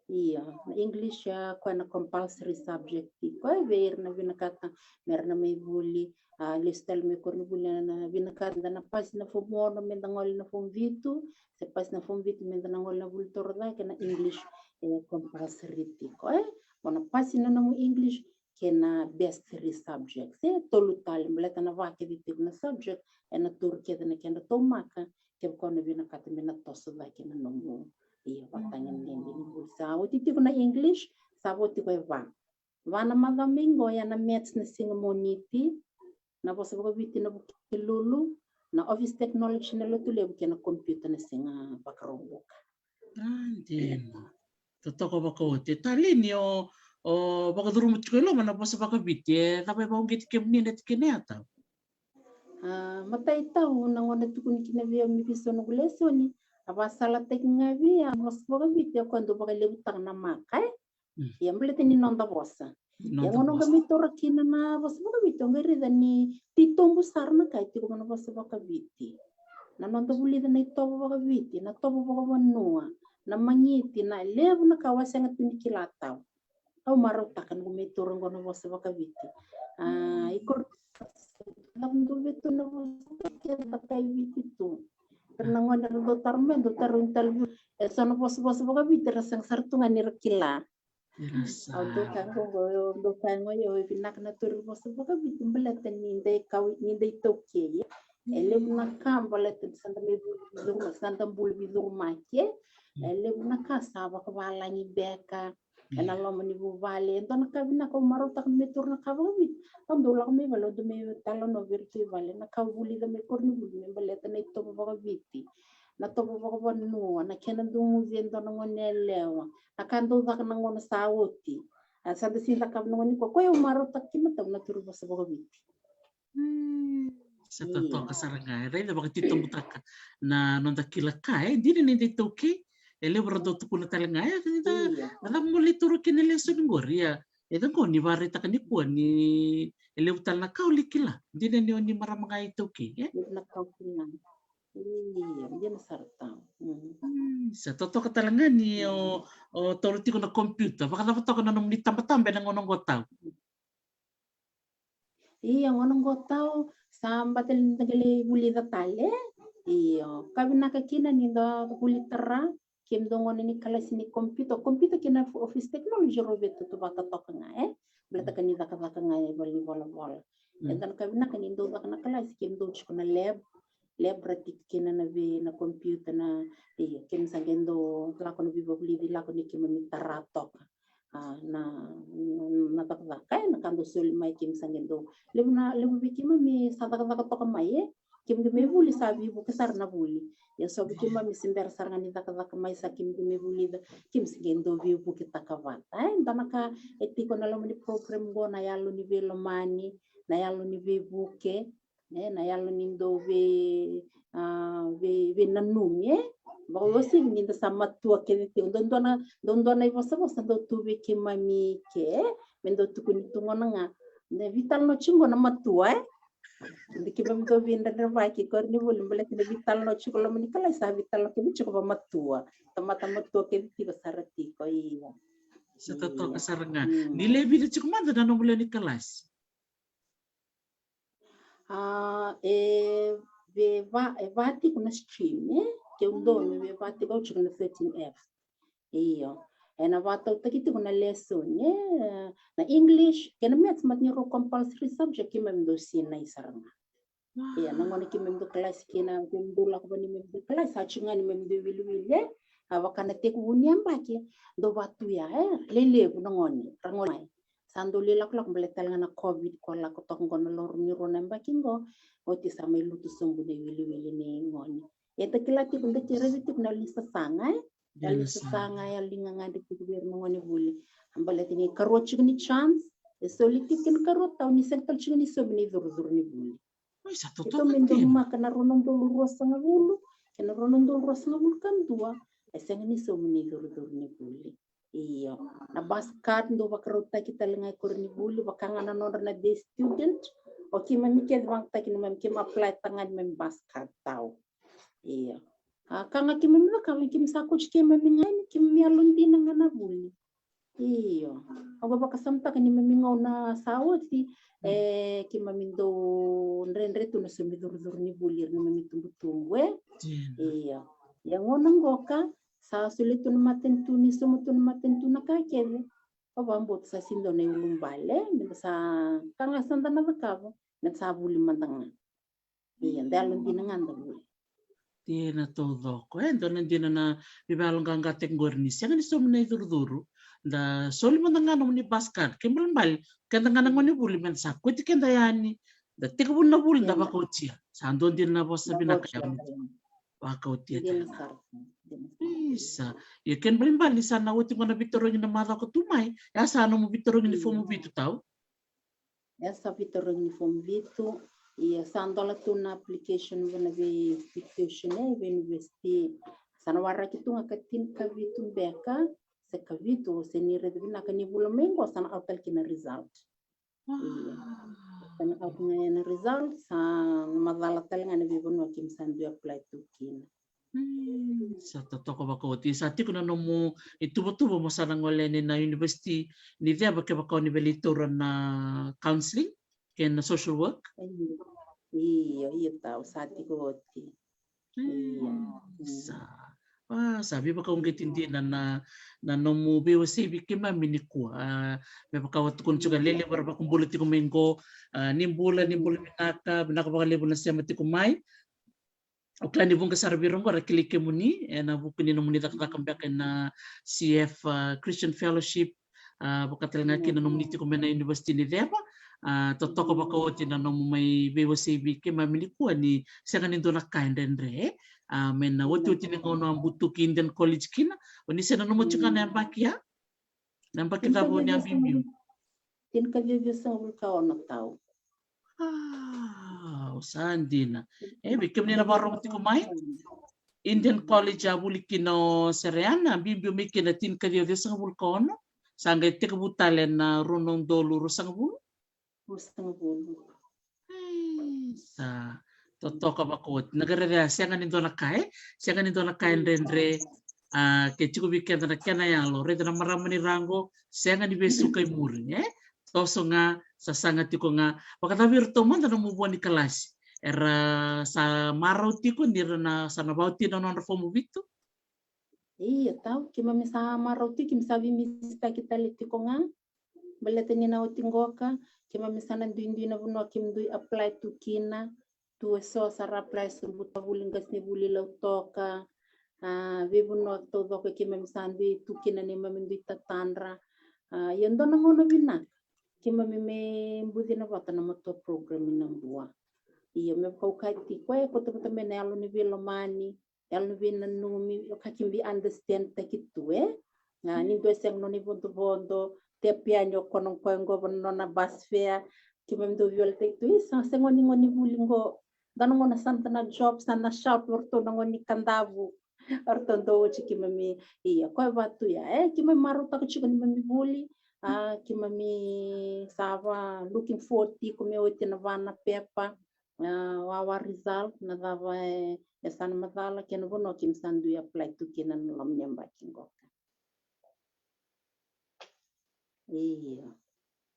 Ia, na English, a, koya na compulsory subject. Koya vei ira na vinakata me ra na mai vuli, a, lesu tale mai koronivuli, na vinakata da na pasi na fomu ono me da gole na fomu vitu, se pasi na fomu vitu me da na gole na vuli toro cake, na English e compulsory tiko, e. Mo na pasi na nomu English kei na best three subjects, e, tolu tale, baleta na va kece tiko na subject ena tauri kece na kedra taumaka, kevaka o na vinakata me na toso cake na nomu, ia, vatagedegede ni vuli. Sa oti tiko na English, sa vo tiko e va. Va na macawa mai qo, ia na Maths na siga Moniti, na vosa vakaviti na Vukelulu, na Office Technology na Lotulevu kei na computer na siga Vakaraubuka. A, dina. Totoka vakaoti. E Taleni, o, o vakacuruma tiko e loma na vosa vakaviti, e cava e vakauqeti kemuni ena tikina ya tau? A, matai tau na gauna tukuni kina vei au me veisau noqu lesoni, a vakasalataki ga vei au na vosa vakaviti, e koya dau vakalevutaka na maka, e. Mm. Ia baleta ni noda vosa. Ia gauna qo mai taura kina na vosa vakaviti, au qai raica ni titobu sara na ka e tiko mai na vosa vakaviti. Na noda vulica na itovo vakaviti, na tovo vakavanua, na magiti, na levu na ka au a sega tu ni kila tau. Au marautaka noqu mai taura qo na vosa vakaviti. A, i koro, na dua vei tu na vosa vakaviti tu. Era na gone era dau taro mai, dau taro ni talevu. E so na vosa, vosa vakaviti era sega sara tu ga ni ra kila. Au dau kaya qo, au dau kaya qo, io, e vinaka na tauri vosa vakaviti baleta ni da kau, ni da iTaukei. E levu na ka baleta ni sa da mai vuli veicurumaki, sa da buli veicurumaki, e. E levu na ka sa vakavalagi beka ena loma ni vuvale. E dua na ka vinaka au marautaka me taura na ka vakaviti. Au dau lako mai vale, au dau mai talanoa vei ira tu i vale na ka au vulica mai koronivuli me baleta na itovo vakaviti, na tovo vakavanua, na kena dau guci e dua na gone yalewa, na ka dau caka na gauna sa oti, a sa da sega ni cakava na gauna nikua. Koya au marautaka kina tau na tauri vosa vakaviti. Sa totoka sara ga, e raica vakatitobutaka na noda kila ka, e dina ni da iTaukei. E levu ra dau tukuna tale ga, e, na cava mo lai taura kina lesoni qori, ia. E cava qo ni vakaraitaka nikua ni e levu tale na ka o lai kila, dina ni o ni marama ga iTaukei, e? Levu na ka o kila. Ia, dina sara tau. Sa totoka tale ga ni o, o taura tiko na computer, vakacava toka na nomuni tabataba ena gauna qo tau? Ia, gauna qo tau sa bata ni da qai lai vulica tale. Io, ka vinaka kina ni da vuli tara, kemudou gauna ni kalasi ni computer, computer kei na office technology rau veitautauvata toka ga, e. Baleta ka ni cakacaka ga e valenivolavola. E dua na ka vinaka ni dou caka na kalasi, kemudou tiko na lab, lab ra tiko kina na vei na computer na, io, kemu sa qai dau lako na veivavulici, lako ni keimami tara toka. A, na, na cakacaka, e, na ka dau soli mai, kemu sa qai dau levu na, levu vei keimami sa cakacaka toka mai, e. Kemu qai mai vuli sa veivuke sara na vuli. Ia so vei keimami se bera sara ga ni cakacaka mai, sa kemu qai mai vulica, kemu se qai dau veivuketaka vata, e. Dua na ka e tiko na loma ni program qo na yalo ni veilomani, na yalo ni veivuke, e, na yalo ni dau vei, a, vei, veinanumi, e. Vakauasivi ni da sa matua kece tiko. Dau dua na, dau dua na ivosavosa dau tu vei keimami ke, e, me dau tukuni tu gona ga. Na vitalanoa tiko qo na matua, e? De keimami dau veidredrevaki koronivuli baleta na vitalanoa tiko loma ni kalasi, sa vitalanoa kece tiko va matua. Tamata matua kece tiko sara tiko, ia. Sa totoka sara ga. Ni lewe vica tiko mada na nomu lewe ni kalasi? A, e ve va, e va tiko na stream, e? Keu donu, e ve va tiko, au tiko na thirteen F. Io. E na vatautaki tiko na lesoni, e, na English kei na Maths, mata ni rau compulsory subject, keimami dau sinai sara ga. Ia, na gauna keimami dau kalasi kina, keimami dau lako vani, keimami dau kalasi, sa tiko ga ni keimami dau wiliwili, e? A vaka na tekivu ni yabaki, dau vatuya, e? Lelevu na gone, ra gone mai. Sa dau lai lakolako baleta tale ga na COVID ko lako toka qo na loma ni rua na yabaki qo, oti sa mai lutu sobu na iwiliwili ni gone. E ta kila tiko, da kerei tiko na yalo ni sasaga, e? Yalo ni sasaga, yalo ni gagadre tiko vei ira na gonevuli. A baleta ni karua tiko ni chance, e soli tiko kina karua tau ni sega tale tiko ni saumi na icurucuru ni vuli. Oi, sa totoka. Keitou me dau maka na rua na udolu ruasagavulu kei na rua na udolu ruasagavulu ka dua, e sega ni saumi na icurucuru ni vuli. Io. Na bus card dau vakarautaki tale ga e koronivuli, vaka ga na nodra na day student. O keimami kece vakayagataki neimami, keimami apply-taka ga neimami bus card tau. Io. A ka ga keimami cakava, keimami sa kauti keimami ga yani, keimami yalodina ga na vuli. Io. Au vakasamataka neimami gauna sa oti, e, keimami dau dredre tu na saumi curucuru ni vuli ira neimami tubutubu, e? Io. Ia gauna qoka, sa soli tu na matanitu, ni sauma tu na matanitu na ka kece. Au vakabauta sa sega ni dua na iulubale, meda sa, ka ga sa da na cakava, meda sa vuli mada ga. Ia, da yalodina ga da vuli. Dina taucoko, e, dua na dina na veivakayaloqaqataki qori ni sega ni saumi na icurucuru. Da soli mada ga nomuni bus card, kena ibalebale, keda ga na gonevuli, meda sa kauti keda yani, da tekivu na vuli, da vakaotia. Sa dua dina na vosa vinaka ya. Vakaotia tale ga. Isa. Ia kena ibalebale ni sa na oti qo na veitarogi na macawa ka tu mai. Ya sa nomu veitarogi ni fomu vitu tau. Ya sa veitarogi ni fomu vitu. Ia sa dola tu na application vei na vei institution, e, vei university. Sa na waraki tu ga ka tinikavitu beka, se kavitu, se ni raica vinaka ni vula mai qo sa na out tale kina result. Wow. Ia. Sa na out ga ya na result, sa na macala tale ga na veivanua keimami sa dui apply tu kina. Hmm, sa totoka vakaoti. Sa tiko na nomu ituvatuva mo sa na gole yani na university ni ceva kevaka o ni via lai taura na counselling kei na social work? Io, io, io tau, sa tiko oti. Io. Sa. A, sa veivakauqeti dina na, na nomu veiwasei vei keimami nikua. A, me vaka au tukuna tiko, lelevu era vakabula tiko mai qo. A, ni bula, ni bula vinaka, vinaka vakalevu na sema tiko mai. Au kila ni vuqa sara vei ira qo ra kilai kemuni ena vuku ni nomuni cakacaka beka ena C F, a, Christian Fellowship, a, vaka tale ga kina nomuni tiko mai na university ni ceva. A, totoka vakaoti na nomu mai veiwasei vei keimami nikua ni sega ni dua na ka e dredre. A, mai na otioti ni gauna o a butuki Indian College kina, o ni se nanuma tiko ga na yabaki ya? Na yabaki cava o ni a biubiu? Tinikaciwasagavulu ka ono tau. A, sa dina. E, vei kemuni na vakarorogo tiko mai, Indian College a vuli kina o Sereana, a biubiu mai kina tinikaciwasagavulu ka ono. Sa qai tekivu tale na rua na udolu ruasagavulu. Ruasagavulu. Ei, sa totoka vakaoti. Na qai raica ya, sega ni dua na ka, e? Sega ni dua na ka e dredre. A, ke tiko vei keda na kena yalo, raica na marama ni ra qo, sega ni vesuka i muri, e? Toso ga, sasaga tiko ga. Vakacava vei iratou mada nomu vua ni kalasi? Era sa marau tiko ni ra na sa na vaoti na nodra fomu vitu? Ia tau, keimami sa marau tiko, keimami sa veimisitaki tale tiko ga. Baleta ni na oti qoka, keimami sa na duidui na vanua keimami dui apply tu kina. Tu eso sa ra apply sobu, Tavuli, Qasenivuli, Lautoka. A, veivanua taucoko keimami sa dui tu kina neimami dui tatadra. A, ia dua na gauna vinaka keimami me bucina vata na matua program i Nabua. Ia me vaka au kaya tiko, e kauta vata mai na yalo ni veilomani, yalo ni veinanumi, o ka keimami understand taki tu, e? A, ni dua e sega nona ivodovodo, tepi yani o koya na koya qo va na nona bus fare, keimami dau viola taki tu, e, sa sega ni gone ni vuli qo, da na gone sa na job, sa na shout, o ratou na gone ni Kadavu, o ratou dau oti keimami, ia, koya va tu ya, e? Keimami marautaka tiko neimami vuli, A, keimami sa va looking forward tiko me oti na va na pepa, a, wawa result, na cava e, e sa na macala, kei na vanua keimami sa dui apply tu kina na loma ni yabaki qoka. Io.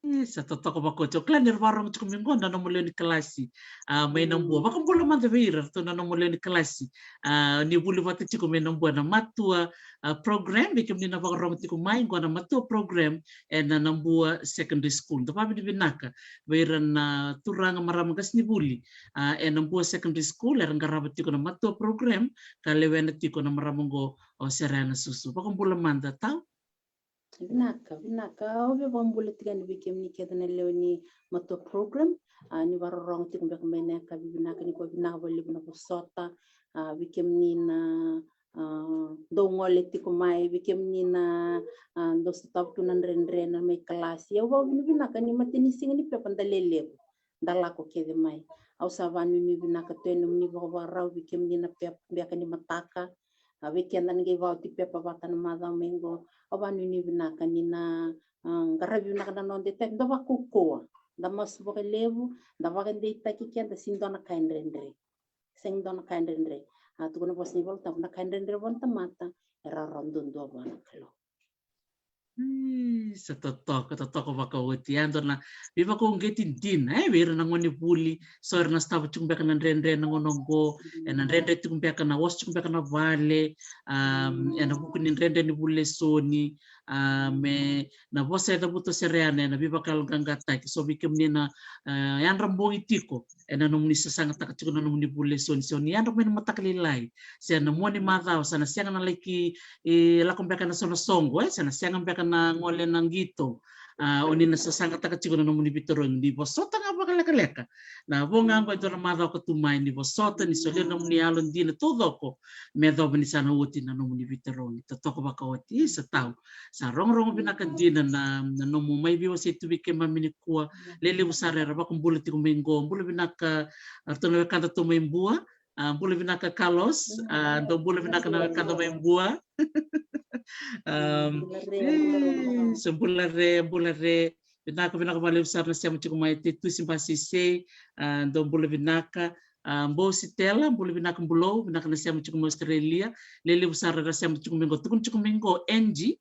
E, sa totoka vakaoti. O kila ni ra vakarorogo tiko mai qo na nomu lewe ni kalasi, a, mai Nabua. Vakabula mada vei ira, ratou na nomu lewe ni kalasi, a, ni vuli vata tiko mai Nabua na matua, a, program, vei kemuni na vakarorogo tiko mai qo na matua program ena Nabua Secondary School. Da vakavinavinaka vei ira na turaga, marama, qasenivuli, a, ena Nabua Secondary School, era qarava tiko na matua program, ka lewena tiko na marama qo o Sereana Susu. Vakabula mada tau. Vinaka, vinaka. Au via vakabula tiko yani vei kemuni kece na lewe ni matua program. A, ni vakarorogo tiko beka mai na yakavi vinaka nikua, vinaka vakalevu na vosota. A, vei kemuni na, a, dau gole tiko mai, vei kemuni na, a, dau sotava tu na dredre na mai kalasi. Au vakavinavinaka ni matai ni siga ni pepa da lelevu, da lako kece mai. Au sa vakanuinui vinaka tu ena nomuni vakavakarau vei kemuni na pepa beka ni mataka. A, vei keda na qai vakaoti pepa vata na macawa mai qo. Au vakanuinui vinaka ni na, a, qaravi vinaka na noda itaki, da vakaukauwa, da masu vakalevu, da vakadeitaki keda, sega ni dua na ka e dredre. Sega ni dua na ka e dredre. A, tukuna na vosa ni Volatabu, na ka e dredre vua na tamata e rawarawa duadua vua na Kalou. Ii, sa totoka, totoka vakaoti. Ia, dua na veivakauqeti dina, e, vei ira na gonevuli, so era na sotava tiko beka na dredre na gauna oqo, e, na dredre tiko beka na oso tiko beka na vale, a, ena vuku ni dredre ni vuli lesoni, a, me na vosa e cavuta o Sereana ena veivakayaloqaqataki. So vei kemuni na, a, yadra bogi tiko ena nomuni sasagataka tiko na nomuni vuli lesoni, so ni yadra mai na mataka lailai, se na mua ni macawa, sa na sega na laki, e, lako beka na so na soqo, e, sa na sega beka na gole na qito. A, o ni na sasagataka tiko na nomuni veitarogi, ni vosota ga vakalekaleka. Na vo ga qo e dua na macawa ka tu mai, ni vosota, ni solia na nomuni yalodina taucoko me yacova ni sa na oti na nomuni veitarogi. Totoka vakaoti. Ii, sa tau. Sa rogorogo vinaka dina na, na nomu mai veiwasei tu vei keimami nikua. Lelevu sara era vakabula tiko mai qo. Bula vinaka, a, ratou na wekada tu mai Bua. A, bula vinaka Carlos. A, dou bula vinaka na wekada mai Bua. Am, bula re, bula re, e, sa bula re, bula re. Vinaka, vinaka vakalevu sara na sema tiko mai, Tetusi Basisei. A, dou bula vinaka. A, Bou Sitela, bula vinaka Bulou, vinaka na sema tiko mai Australia. Lelevu sara era sema tiko mai qo, tukuna tiko mai qo Angie,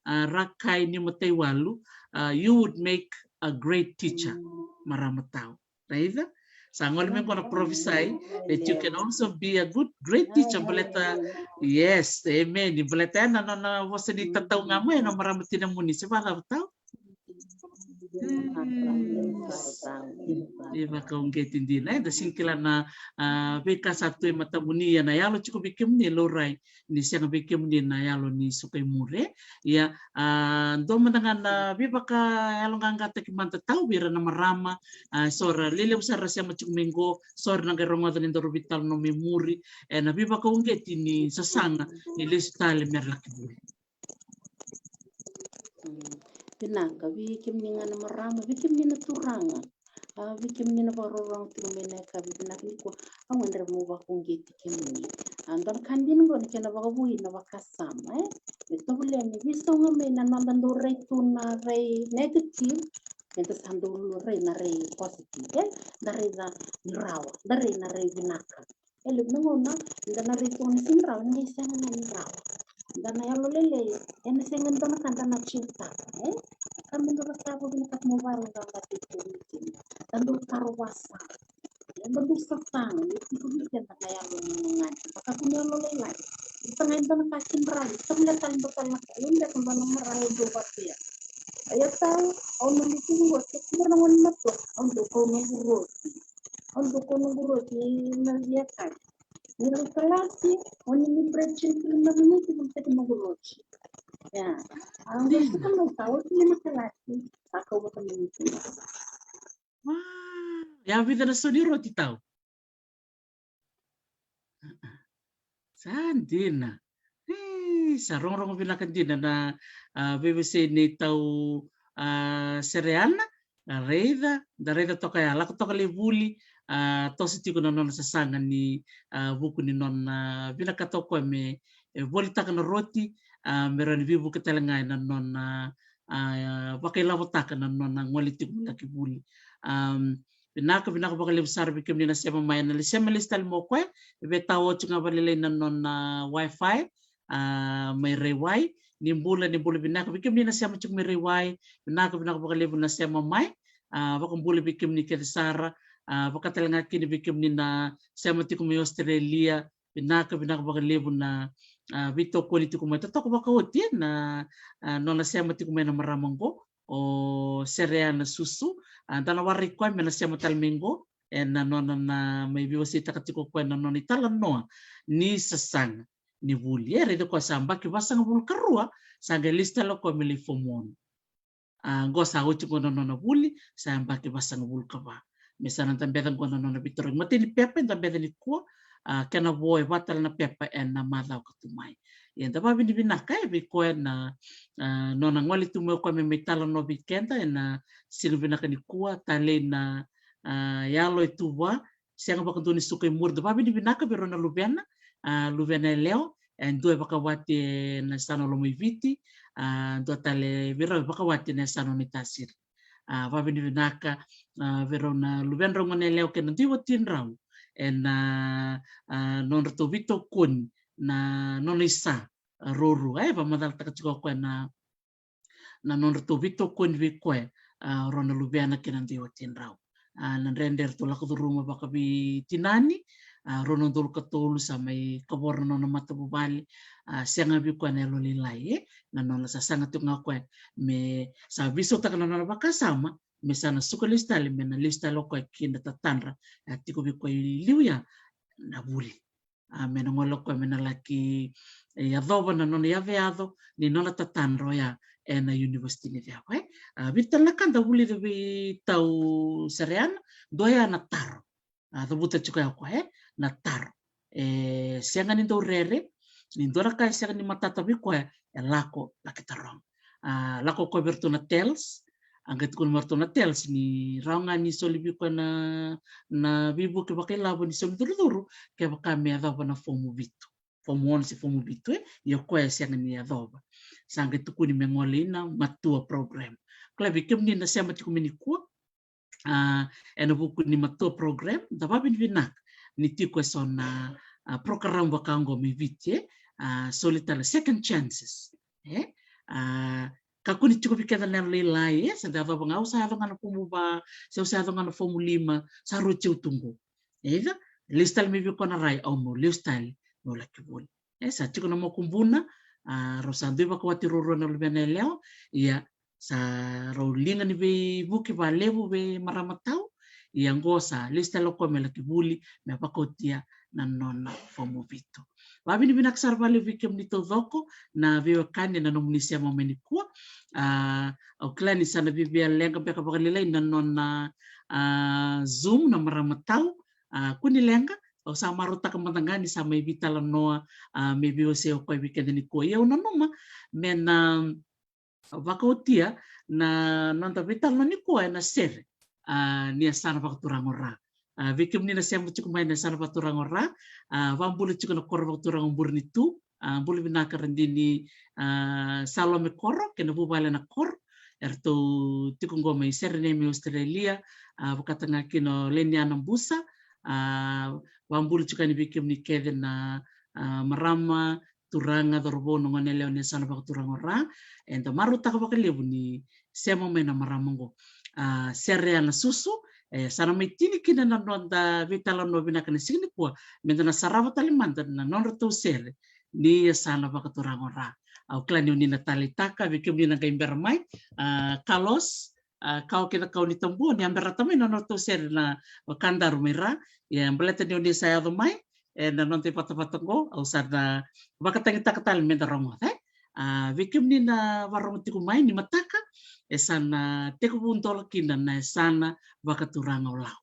a, Rakai ni Mataiwalu, a, you would make a great teacher, marama tau. Raica? Sa gole mai qo na prophesy that you can also be a good, great teacher, baleta, yes, amen. Baleta ena nona vosa ni tatau ga mai na marama tinamuni, se vakacava tau? Ii, sa totoka vakaoti dina, e, da sega ni kila na, a, veika sa tu e matamuni, ia na yalo tiko vei kemuni e laurai ni sega vei kemuni na yalo ni suka i muri. Ia, a, dua mada ga na veivakayaloqaqataki mada tau vei ira na marama, a, so ra lelevu sara ra sema tiko mai qo, so ra na qai rogoca ni daru veitalanoa mai muri, e, na veivakauqeti ni sasaga ni lesu tale me ra laki vuli. Mm. Vinaka, vei kemuni ga na marama, vei kemuni na turaga. A, vei kemuni na vakarorogo tiko mai na yakavi vinaka nikua, au gadreva meu vakauqeti kemuni. A, dua na ka dina qo na kena vakavoui na vakasama, e? Me tovolea ni veisau ga mai na noda dau rai tu na rai negative, meda sa dau rai na rai positive, e? Da raica ni rawa, da rai na rai vinaka. E levu na gauna eda na rai tu ga ni sega ni rawa, ni qai sega ga ni rawa. Da na yalolailai, ena sega ni dua na ka da na achieve-taka, e? Ka me dua na ka vou vinakata mo vakayagataka tiko ni kina. Da dau taro vasa. Eda dau sasaga, e tiko vei keda na yalo ni gadi. Vaka tu na yalolailai. Ita ga e dua na ka kina rawa, ita via tale dua tale na ka. Io, beka dua na marau dau vapea. Ia tau, au na lutu qo, se kua na gone matua, au dau kau noqu roti. Au dau kau noqu roti na via kai. Ni rau kalasi, oni ni break tini kina na miniti, ni teki noqu roti. Ia, au dau suka mai tau, oti na kalasi, sa kau vata mai ni kina. Wow. Ia, vica na so ni roti tau? Sa dina. Ei, sa rogorogo vinaka dina na, a, veiwasei nei tau, a, Sereana. A, raica, da raica toka ya, lako toka lai vuli, a, toso tiko na nona sasaga ni, a, vuku ni nona, a, vinakata o koya me, e, volitaka na roti, a, me rawa ni veivuke tale ga ena nona, a, a, vakailavotaka na nona gole tiko mai laki vuli. Am, vinaka, vinaka vakalevu sara vei kemuni na sema mai, na le sema lesu tale mai o koya, e vei tau oti ga vakalailai na nona, a, Wi-Fi, a, mai Raiwai. Ni bula, ni bula vinaka vei kemuni na sema tiko mai Raiwai, vinaka, vinaka vakalevu na sema mai. A, vakabula vei kemuni kece sara, a, vaka tale ga kina vei kemuni na sema tiko mai Australia, vinaka, vinaka vakalevu na, a, veitokoni tiko mai. Totoka vakaoti na, a, nona sema tiko mai na marama qo, o Sereana Susu, a, da na warai koya me na sema tale mai qo, ena nona na mai veiwaseitaka tiko o koya na nona italanoa ni sasaga ni vuli. E raica koya sa yabaki vasagavulu ka rua, sa qai lesu tale o koya me lai form one. A, qo sa oti qo na nona vuli, sa yabaki vasagavulu ka va. Me sa na dabeca qo na nona veitarogi. Matai ni pepa e dabeca nikua, a, kena vo e va tale na pepa ena macawa ka tu mai. Ia da vavinavinaka e vei koya na, a, nona gole tu mai o koya me mai talanoa vei keda ena siga vinaka nikua, talei na, a, yalo e tu vua, sega vakadua ni suka i muri. Da vavinavinaka vei rau na luvena, a, luvena yalewa, e dua e vakawati ena yasana o Lomaiviti, a, dua tale vei rau e vakawati ena yasana o Naitasiri. A, vavinavinaka, a, vei rau na luvedrau gone yalewa kei na dui watidrau ena, a, nodratou veitokoni na nona isa, a, ruarua, e vakamacalataka tiko o koya na na nodratou veitokoni vei koya, a, rau na luvena kei na dui watidrau. A, na dredre eratou lako curuma vakaveitinani, a, rua na udolu ka tolu sa mai kavoro na nona matavuvale, a, sega vei koya na yalolailai, e, na nona sasaga tiko ga o koya me sa veisautaka na nona vakasama me sa na suka lesu tale, me na lesu tale o koya ki na tatadra, a, tiko vei koya i liu ya na vuli. A, me na gole o koya me na laki, e, yacova na nona yacoyaco ni nona tatadra oya ena University ni Ceva, e. A, vitu tale na ka da vulica vei tau Sereana, dua ya na taro. A, cavuta tiko ya o koya, e, na taro. E sega ni dau rere, ni dua na ka e sega ni matata vei koya, e lako laki taroga. A, lako o koya vei iratou na TELS, a qai tukuna mai o iratou na TELS ni rawa ga ni soli vei koya na, na veivuke vakailavo ni soli curucuru, kevaka me yacova na fomu vitu. Fomu ono se fomu vitu, e? Ia o koya e sega ni yacova. Sa qai tukuni me gole ina matua program. Kila vei kemuni na sema tiko mai nikua, a, ena vuku ni matua program, da vavinavinaka ni tiko eso na, a, program vaka oqo mai Viti, e? A, soli tale second chances, e? A, kakua ni tiko vei keda na yalolailai, e? Se da yacova ga, au sa yaco ga na fomu va, se au sa yaco ga na fomu lima, sa rua tiko tu qo. Either lesu tale mai vei koya na rai, au meu lesu tale meu laki vuli. E, sa tiko na makubuna, a, rau sa dui vakawati ruarua na luvena yalewa, ia sa rau liga ni veivuke vakalevu vei marama tau, ia qo sa lesu tale o koya me laki vuli, me vakaotia na nona fomu vitu. Vavinavinaka sara vakalevu vei kemuni taucoko na veiwekani ena nomuni sema mai nikua. A, au kila ni sa na viavia leqa beka vakalailai na nona, a, Zoom na marama tau, a, kua ni leqa, au sa marautaka mada ga ni sa mai veitalanoa, a, me veiwasei o koya vei keda nikua. Ia au nanuma me na vakaotia na noda veitalanoa nikua ena sere, a, ni yasana vakaturaga o Ra. A, vei kemuni na sema tiko mai na yasana vakaturaga o Ra, a, vakabula tiko na koro vakaturaga o Burenitu, a, bula vinaka Radini, a, Salome Koro kei na vuvale na koro, eratou tiko qo mai Serenei mai Australia, a, vakataka ga kina o Leniana Busa, a, vakabula tiko yani vei kemuni kece na, a, marama, turaga, cauravou, na gone yalewa ni yasana vakaturaga o Ra, eda marautaka vakalevu ni sema mai na marama qo. A, Sereana Susu, e, sa na mai tini kina na noda veitalanoa vinaka na siga nikua, meda na sarava tale mada na nodratou sere ni yasana vakaturaga o Ra. Au kila ni oni na taleitaka, vei kemuni na qai bera mai, a, Carlos, a, Kawa kei na Kawa ni Tabua, ni a berata mai na nodratou sere na Vakadaru mai Ra, ia baleta ni oni sa yaco mai, e, na noda ivatavata qo, au sa na vakatagitaka tale meda rogoca, e. A, vei kemuni na varogo tiko mai ni mataka, e sa na tekivu dola kina na yasana vakaturaga o Lau.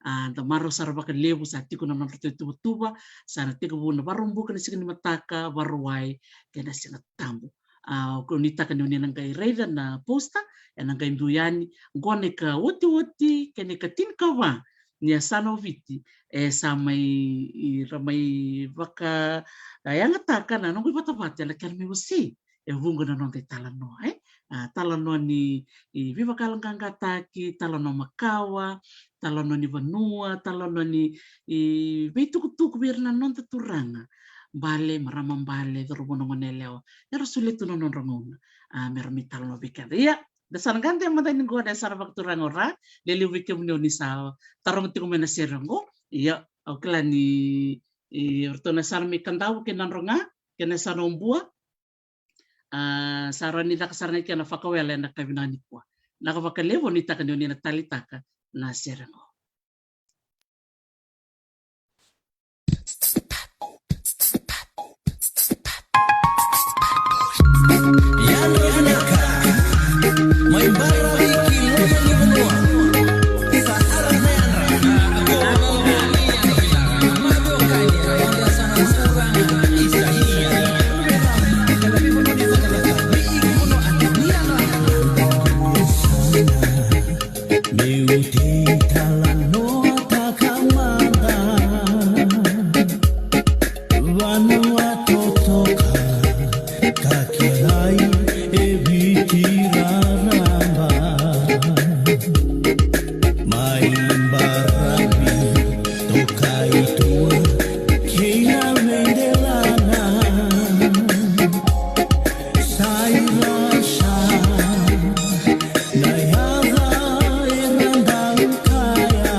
A, da marau sara vakalevu, sa tiko na nodratou ituvatuva, sa na tekivu na Vakaraubuka ni siga ni mataka, Vakarauwai kei na Siga Tabu. A, au nuitaka ni oni na qai raica na poster, ena qai dua yani, qo na ikaotioti kei na ikatinikava ni yasana o Viti, e sa mai, i, ra mai vaka, a, yagataka na noqu ivatavata ena kena mai wasei e vuqa na noda italanoa, e. A, talanoa ni, i, veivakayaloqaqataki, talanoa makawa, talanoa ni vanua, talanoa ni, i, veitukutuku vei ira na noda turaga. Bale, marama bale, cauravou, na goneyalewa, era solia tu na nodra gauna, a, me ra mai talanoa vei keda. Ia, da sa na qai mada ni qo na yasana vakaturaga o Ra. Lelevu vei kemuni o ni sa taroga tiko mai na sere qo. Ia, au kila ni, i, o ratou na yasana mai Kadavu kei Nadroga, kei na yasana o Bua. A, sa rawa ni caka sara ga kina na Fakawela ena yakavi nikua. Vinaka vakalevu, au nuitaka ni o ni na taleitaka na sere qo. Meu tei talanoataka mada vanua totoka ka kilai e Viti raraba. Mai Baravi toka i tua kei na veidelana. Sai Rasa na yaca era dau kaya.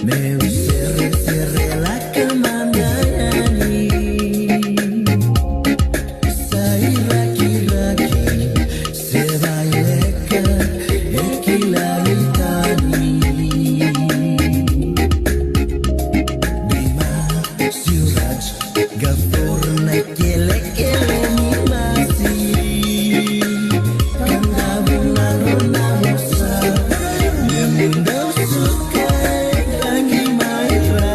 Meu sere, sere laka mada yani. Sa irakiraki, se vaileka, e kilai tani. Bima, Suraj, Gafor na kelekele ni masi. Kadavu na rona vosa, me mudau suka e tangi mai ra.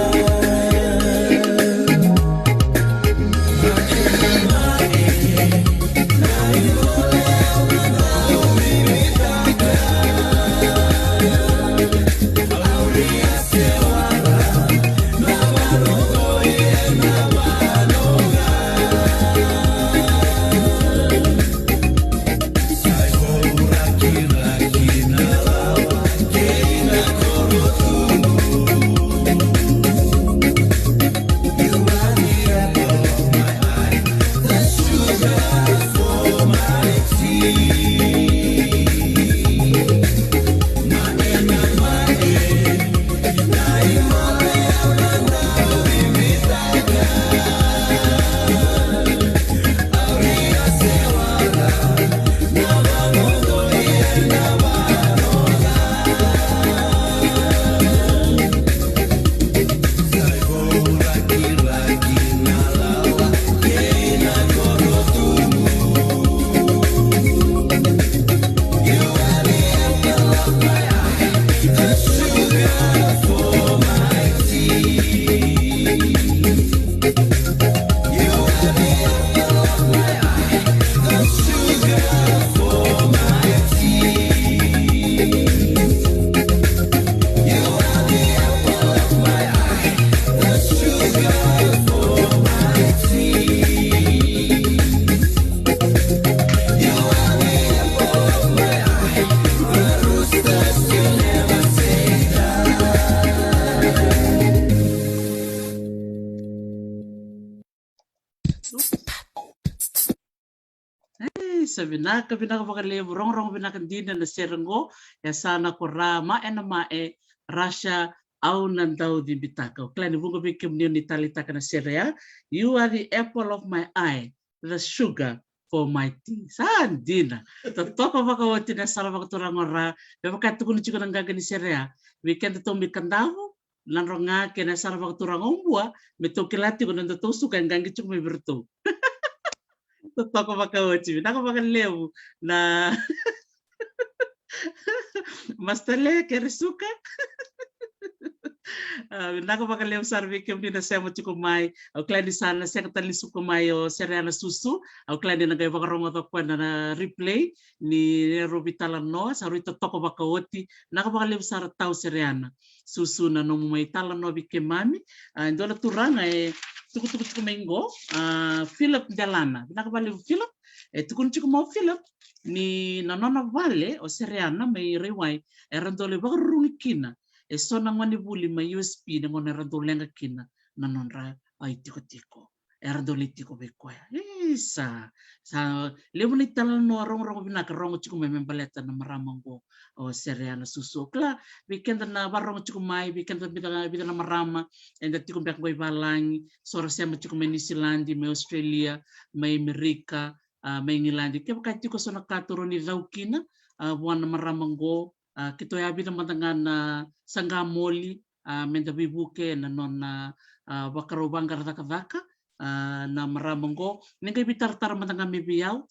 Ei, sa vinaka, vinaka vakalevu, rogorogo vinaka dina na sere qo, e yasana ko Ra Mae na Mae, Rasha Au na dau cibitaka. Au kila ni vuqa vei kemuni ni taleitaka na sere ya. You are the apple of my eye, the sugar for my tea. Sa dina. Totoka vakaoti na sala vakaturaga o Ra. Me vaka tukuni tiko na qaqa ni sere ya. Vei kedatou mai Kadavu, Nadroga kei na sala vakaturaga o Bua, me tou kila tiko na nodatou suka e qaqi tiko mai vei iratou. Totoka vakaoti, vinaka vakalevu na Master Le, kere suka. Ah, vinaka vakalevu sara vei kemuni na sema tiko mai. Au kila ni sa na sega tale ni suka mai o Sereana Susu. Au kila ni na qai vakarogoca o koya na, na replay ni rau veitalanoa, sa rui totoka vakaoti. Vinaka vakalevu sara tau Sereana Susu na nomu mai talanoa vei keimami. Ah, e dua na turaga e tukutuku tiko mai qo, ah, Philip Delana. Vinaka vakalevu Philip. E tukuni tiko mai o Philip ni na nona vale o Sereana mai Raiwai era dau lai vakarurugi kina e so na gonevuli mai U S P na gauna era dau leqa kina na nodra, ah, itikotiko. Era dau lai tiko vei koya. Isa, sa levu na italanoa rogorogo vinaka rogo tiko mai me baleta na marama qo o Sereana Susu. Au kila vei keda na varogo tiko mai, vei keda vica, vica na marama eda tiko beka qo i valagi, so ra sema tiko mai New Zealand, mai Australia, mai Amerika, ah, mai Igiladi. Kevaka e tiko so na ka tou rawa ni cau kina, ah, vua na marama qo, ah, keitou yavica mada ga na saqamoli, ah, meda veivuke na nona, ah, vakarau vaqara cakacaka, ah, na marama qo. Ni qai veitaratara mada ga mai vei au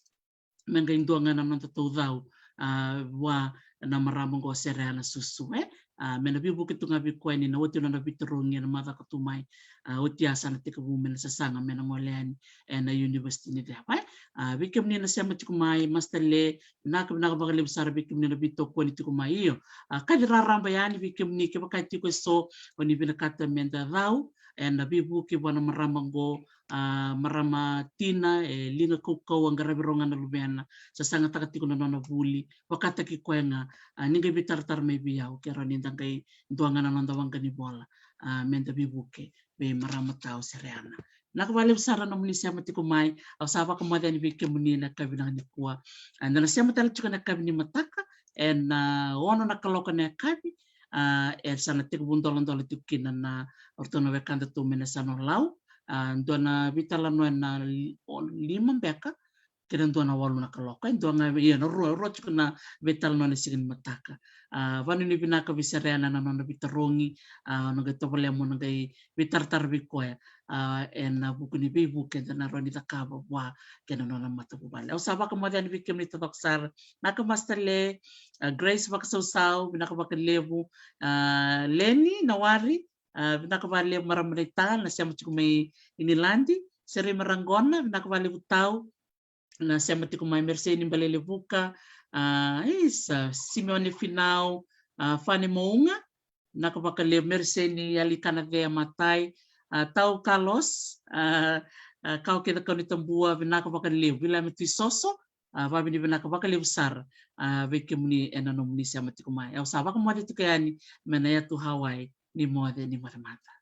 me qai dua ga na noda taucau, ah, vua na marama qo Sereana Susu, e? Ah, me na veivuke tu ga vei koya ni na oti nona veitarogi ena macawa ka tu mai. Ah, oti a sa na tekivu me na sasaga me na gole yani ena university ni ceva, e? Ah, vei kemuni na sema tiko mai, Master Le, vinaka, vinaka vakalevu sara vei kemuni na veitokoni tiko mai. Io, ah, kaci raraba yani vei kemuni kevaka e tiko e so o ni vinakata meda cau ena veivuke vua na marama qo, ah, marama tina e liga kaukauwa, qaravi rau ga na luvena, sasagataka tiko na nona vuli, vakataki koya ga. Ah, ni qai veitaratara mai vei au ke rawa ni da qai dua ga na noda waqa ni vola, ah, meda veivuke vei marama tau Sereana. Vinaka vakalevu sara nomuni sema tiko mai. Au sa vakamoce yani vei kemuni na yakavi vinaka nikua. Ah, eda na sema tale tiko na yakavi ni mataka ena, ah, ono na kaloko na yakavi. Ah, e sa na tekivu doladola tiko kina na, o ratou na wekadatou mai na Yasana o Lau. Ah, dua na veitalanoa ena li-, o lima beka kei na dua na walu na kaloko. E dua ga, ia, na rua, rua tiko na veitalanoa ena siga ni mataka. Ah, vakanuinui vinaka vei Sereana na nona veitarogi. Ah, na qai tovolea mo na qai veitaratara vei koya, ah, ena vuku ni veivuke eda na rawa ni cakava vua kei na nona matavuvale. Au sa vakamoce yani vei kemuni taucoko sara. Vinaka Master Le, ah, Grace Vakasausau, vinaka vakalevu. Ah, Leni Nawari, ah, vinaka vakalevu, marama naita na sema tiko mai Igiladi. Serei Maraqona, vinaka vakalevu tau na sema tiko mai. Merisei ni Balelevuka, ah, isa, Simeone Finau, ah, Fane Mouga, vinaka vakalevu. Merisei ni Alikana Cea Matai, ah, tau Carlos, ah, ah, Kawa kei Cakau ni Tabua, vinaka vakalevu. William Tuisoso, ah, vakavinavinaka vakalevu sara, ah, vei kemuni ena nomuni sema tiko mai. Au sa vakamoce tiko yani mai na yatu Hawaii, ni moce, ni moce mada.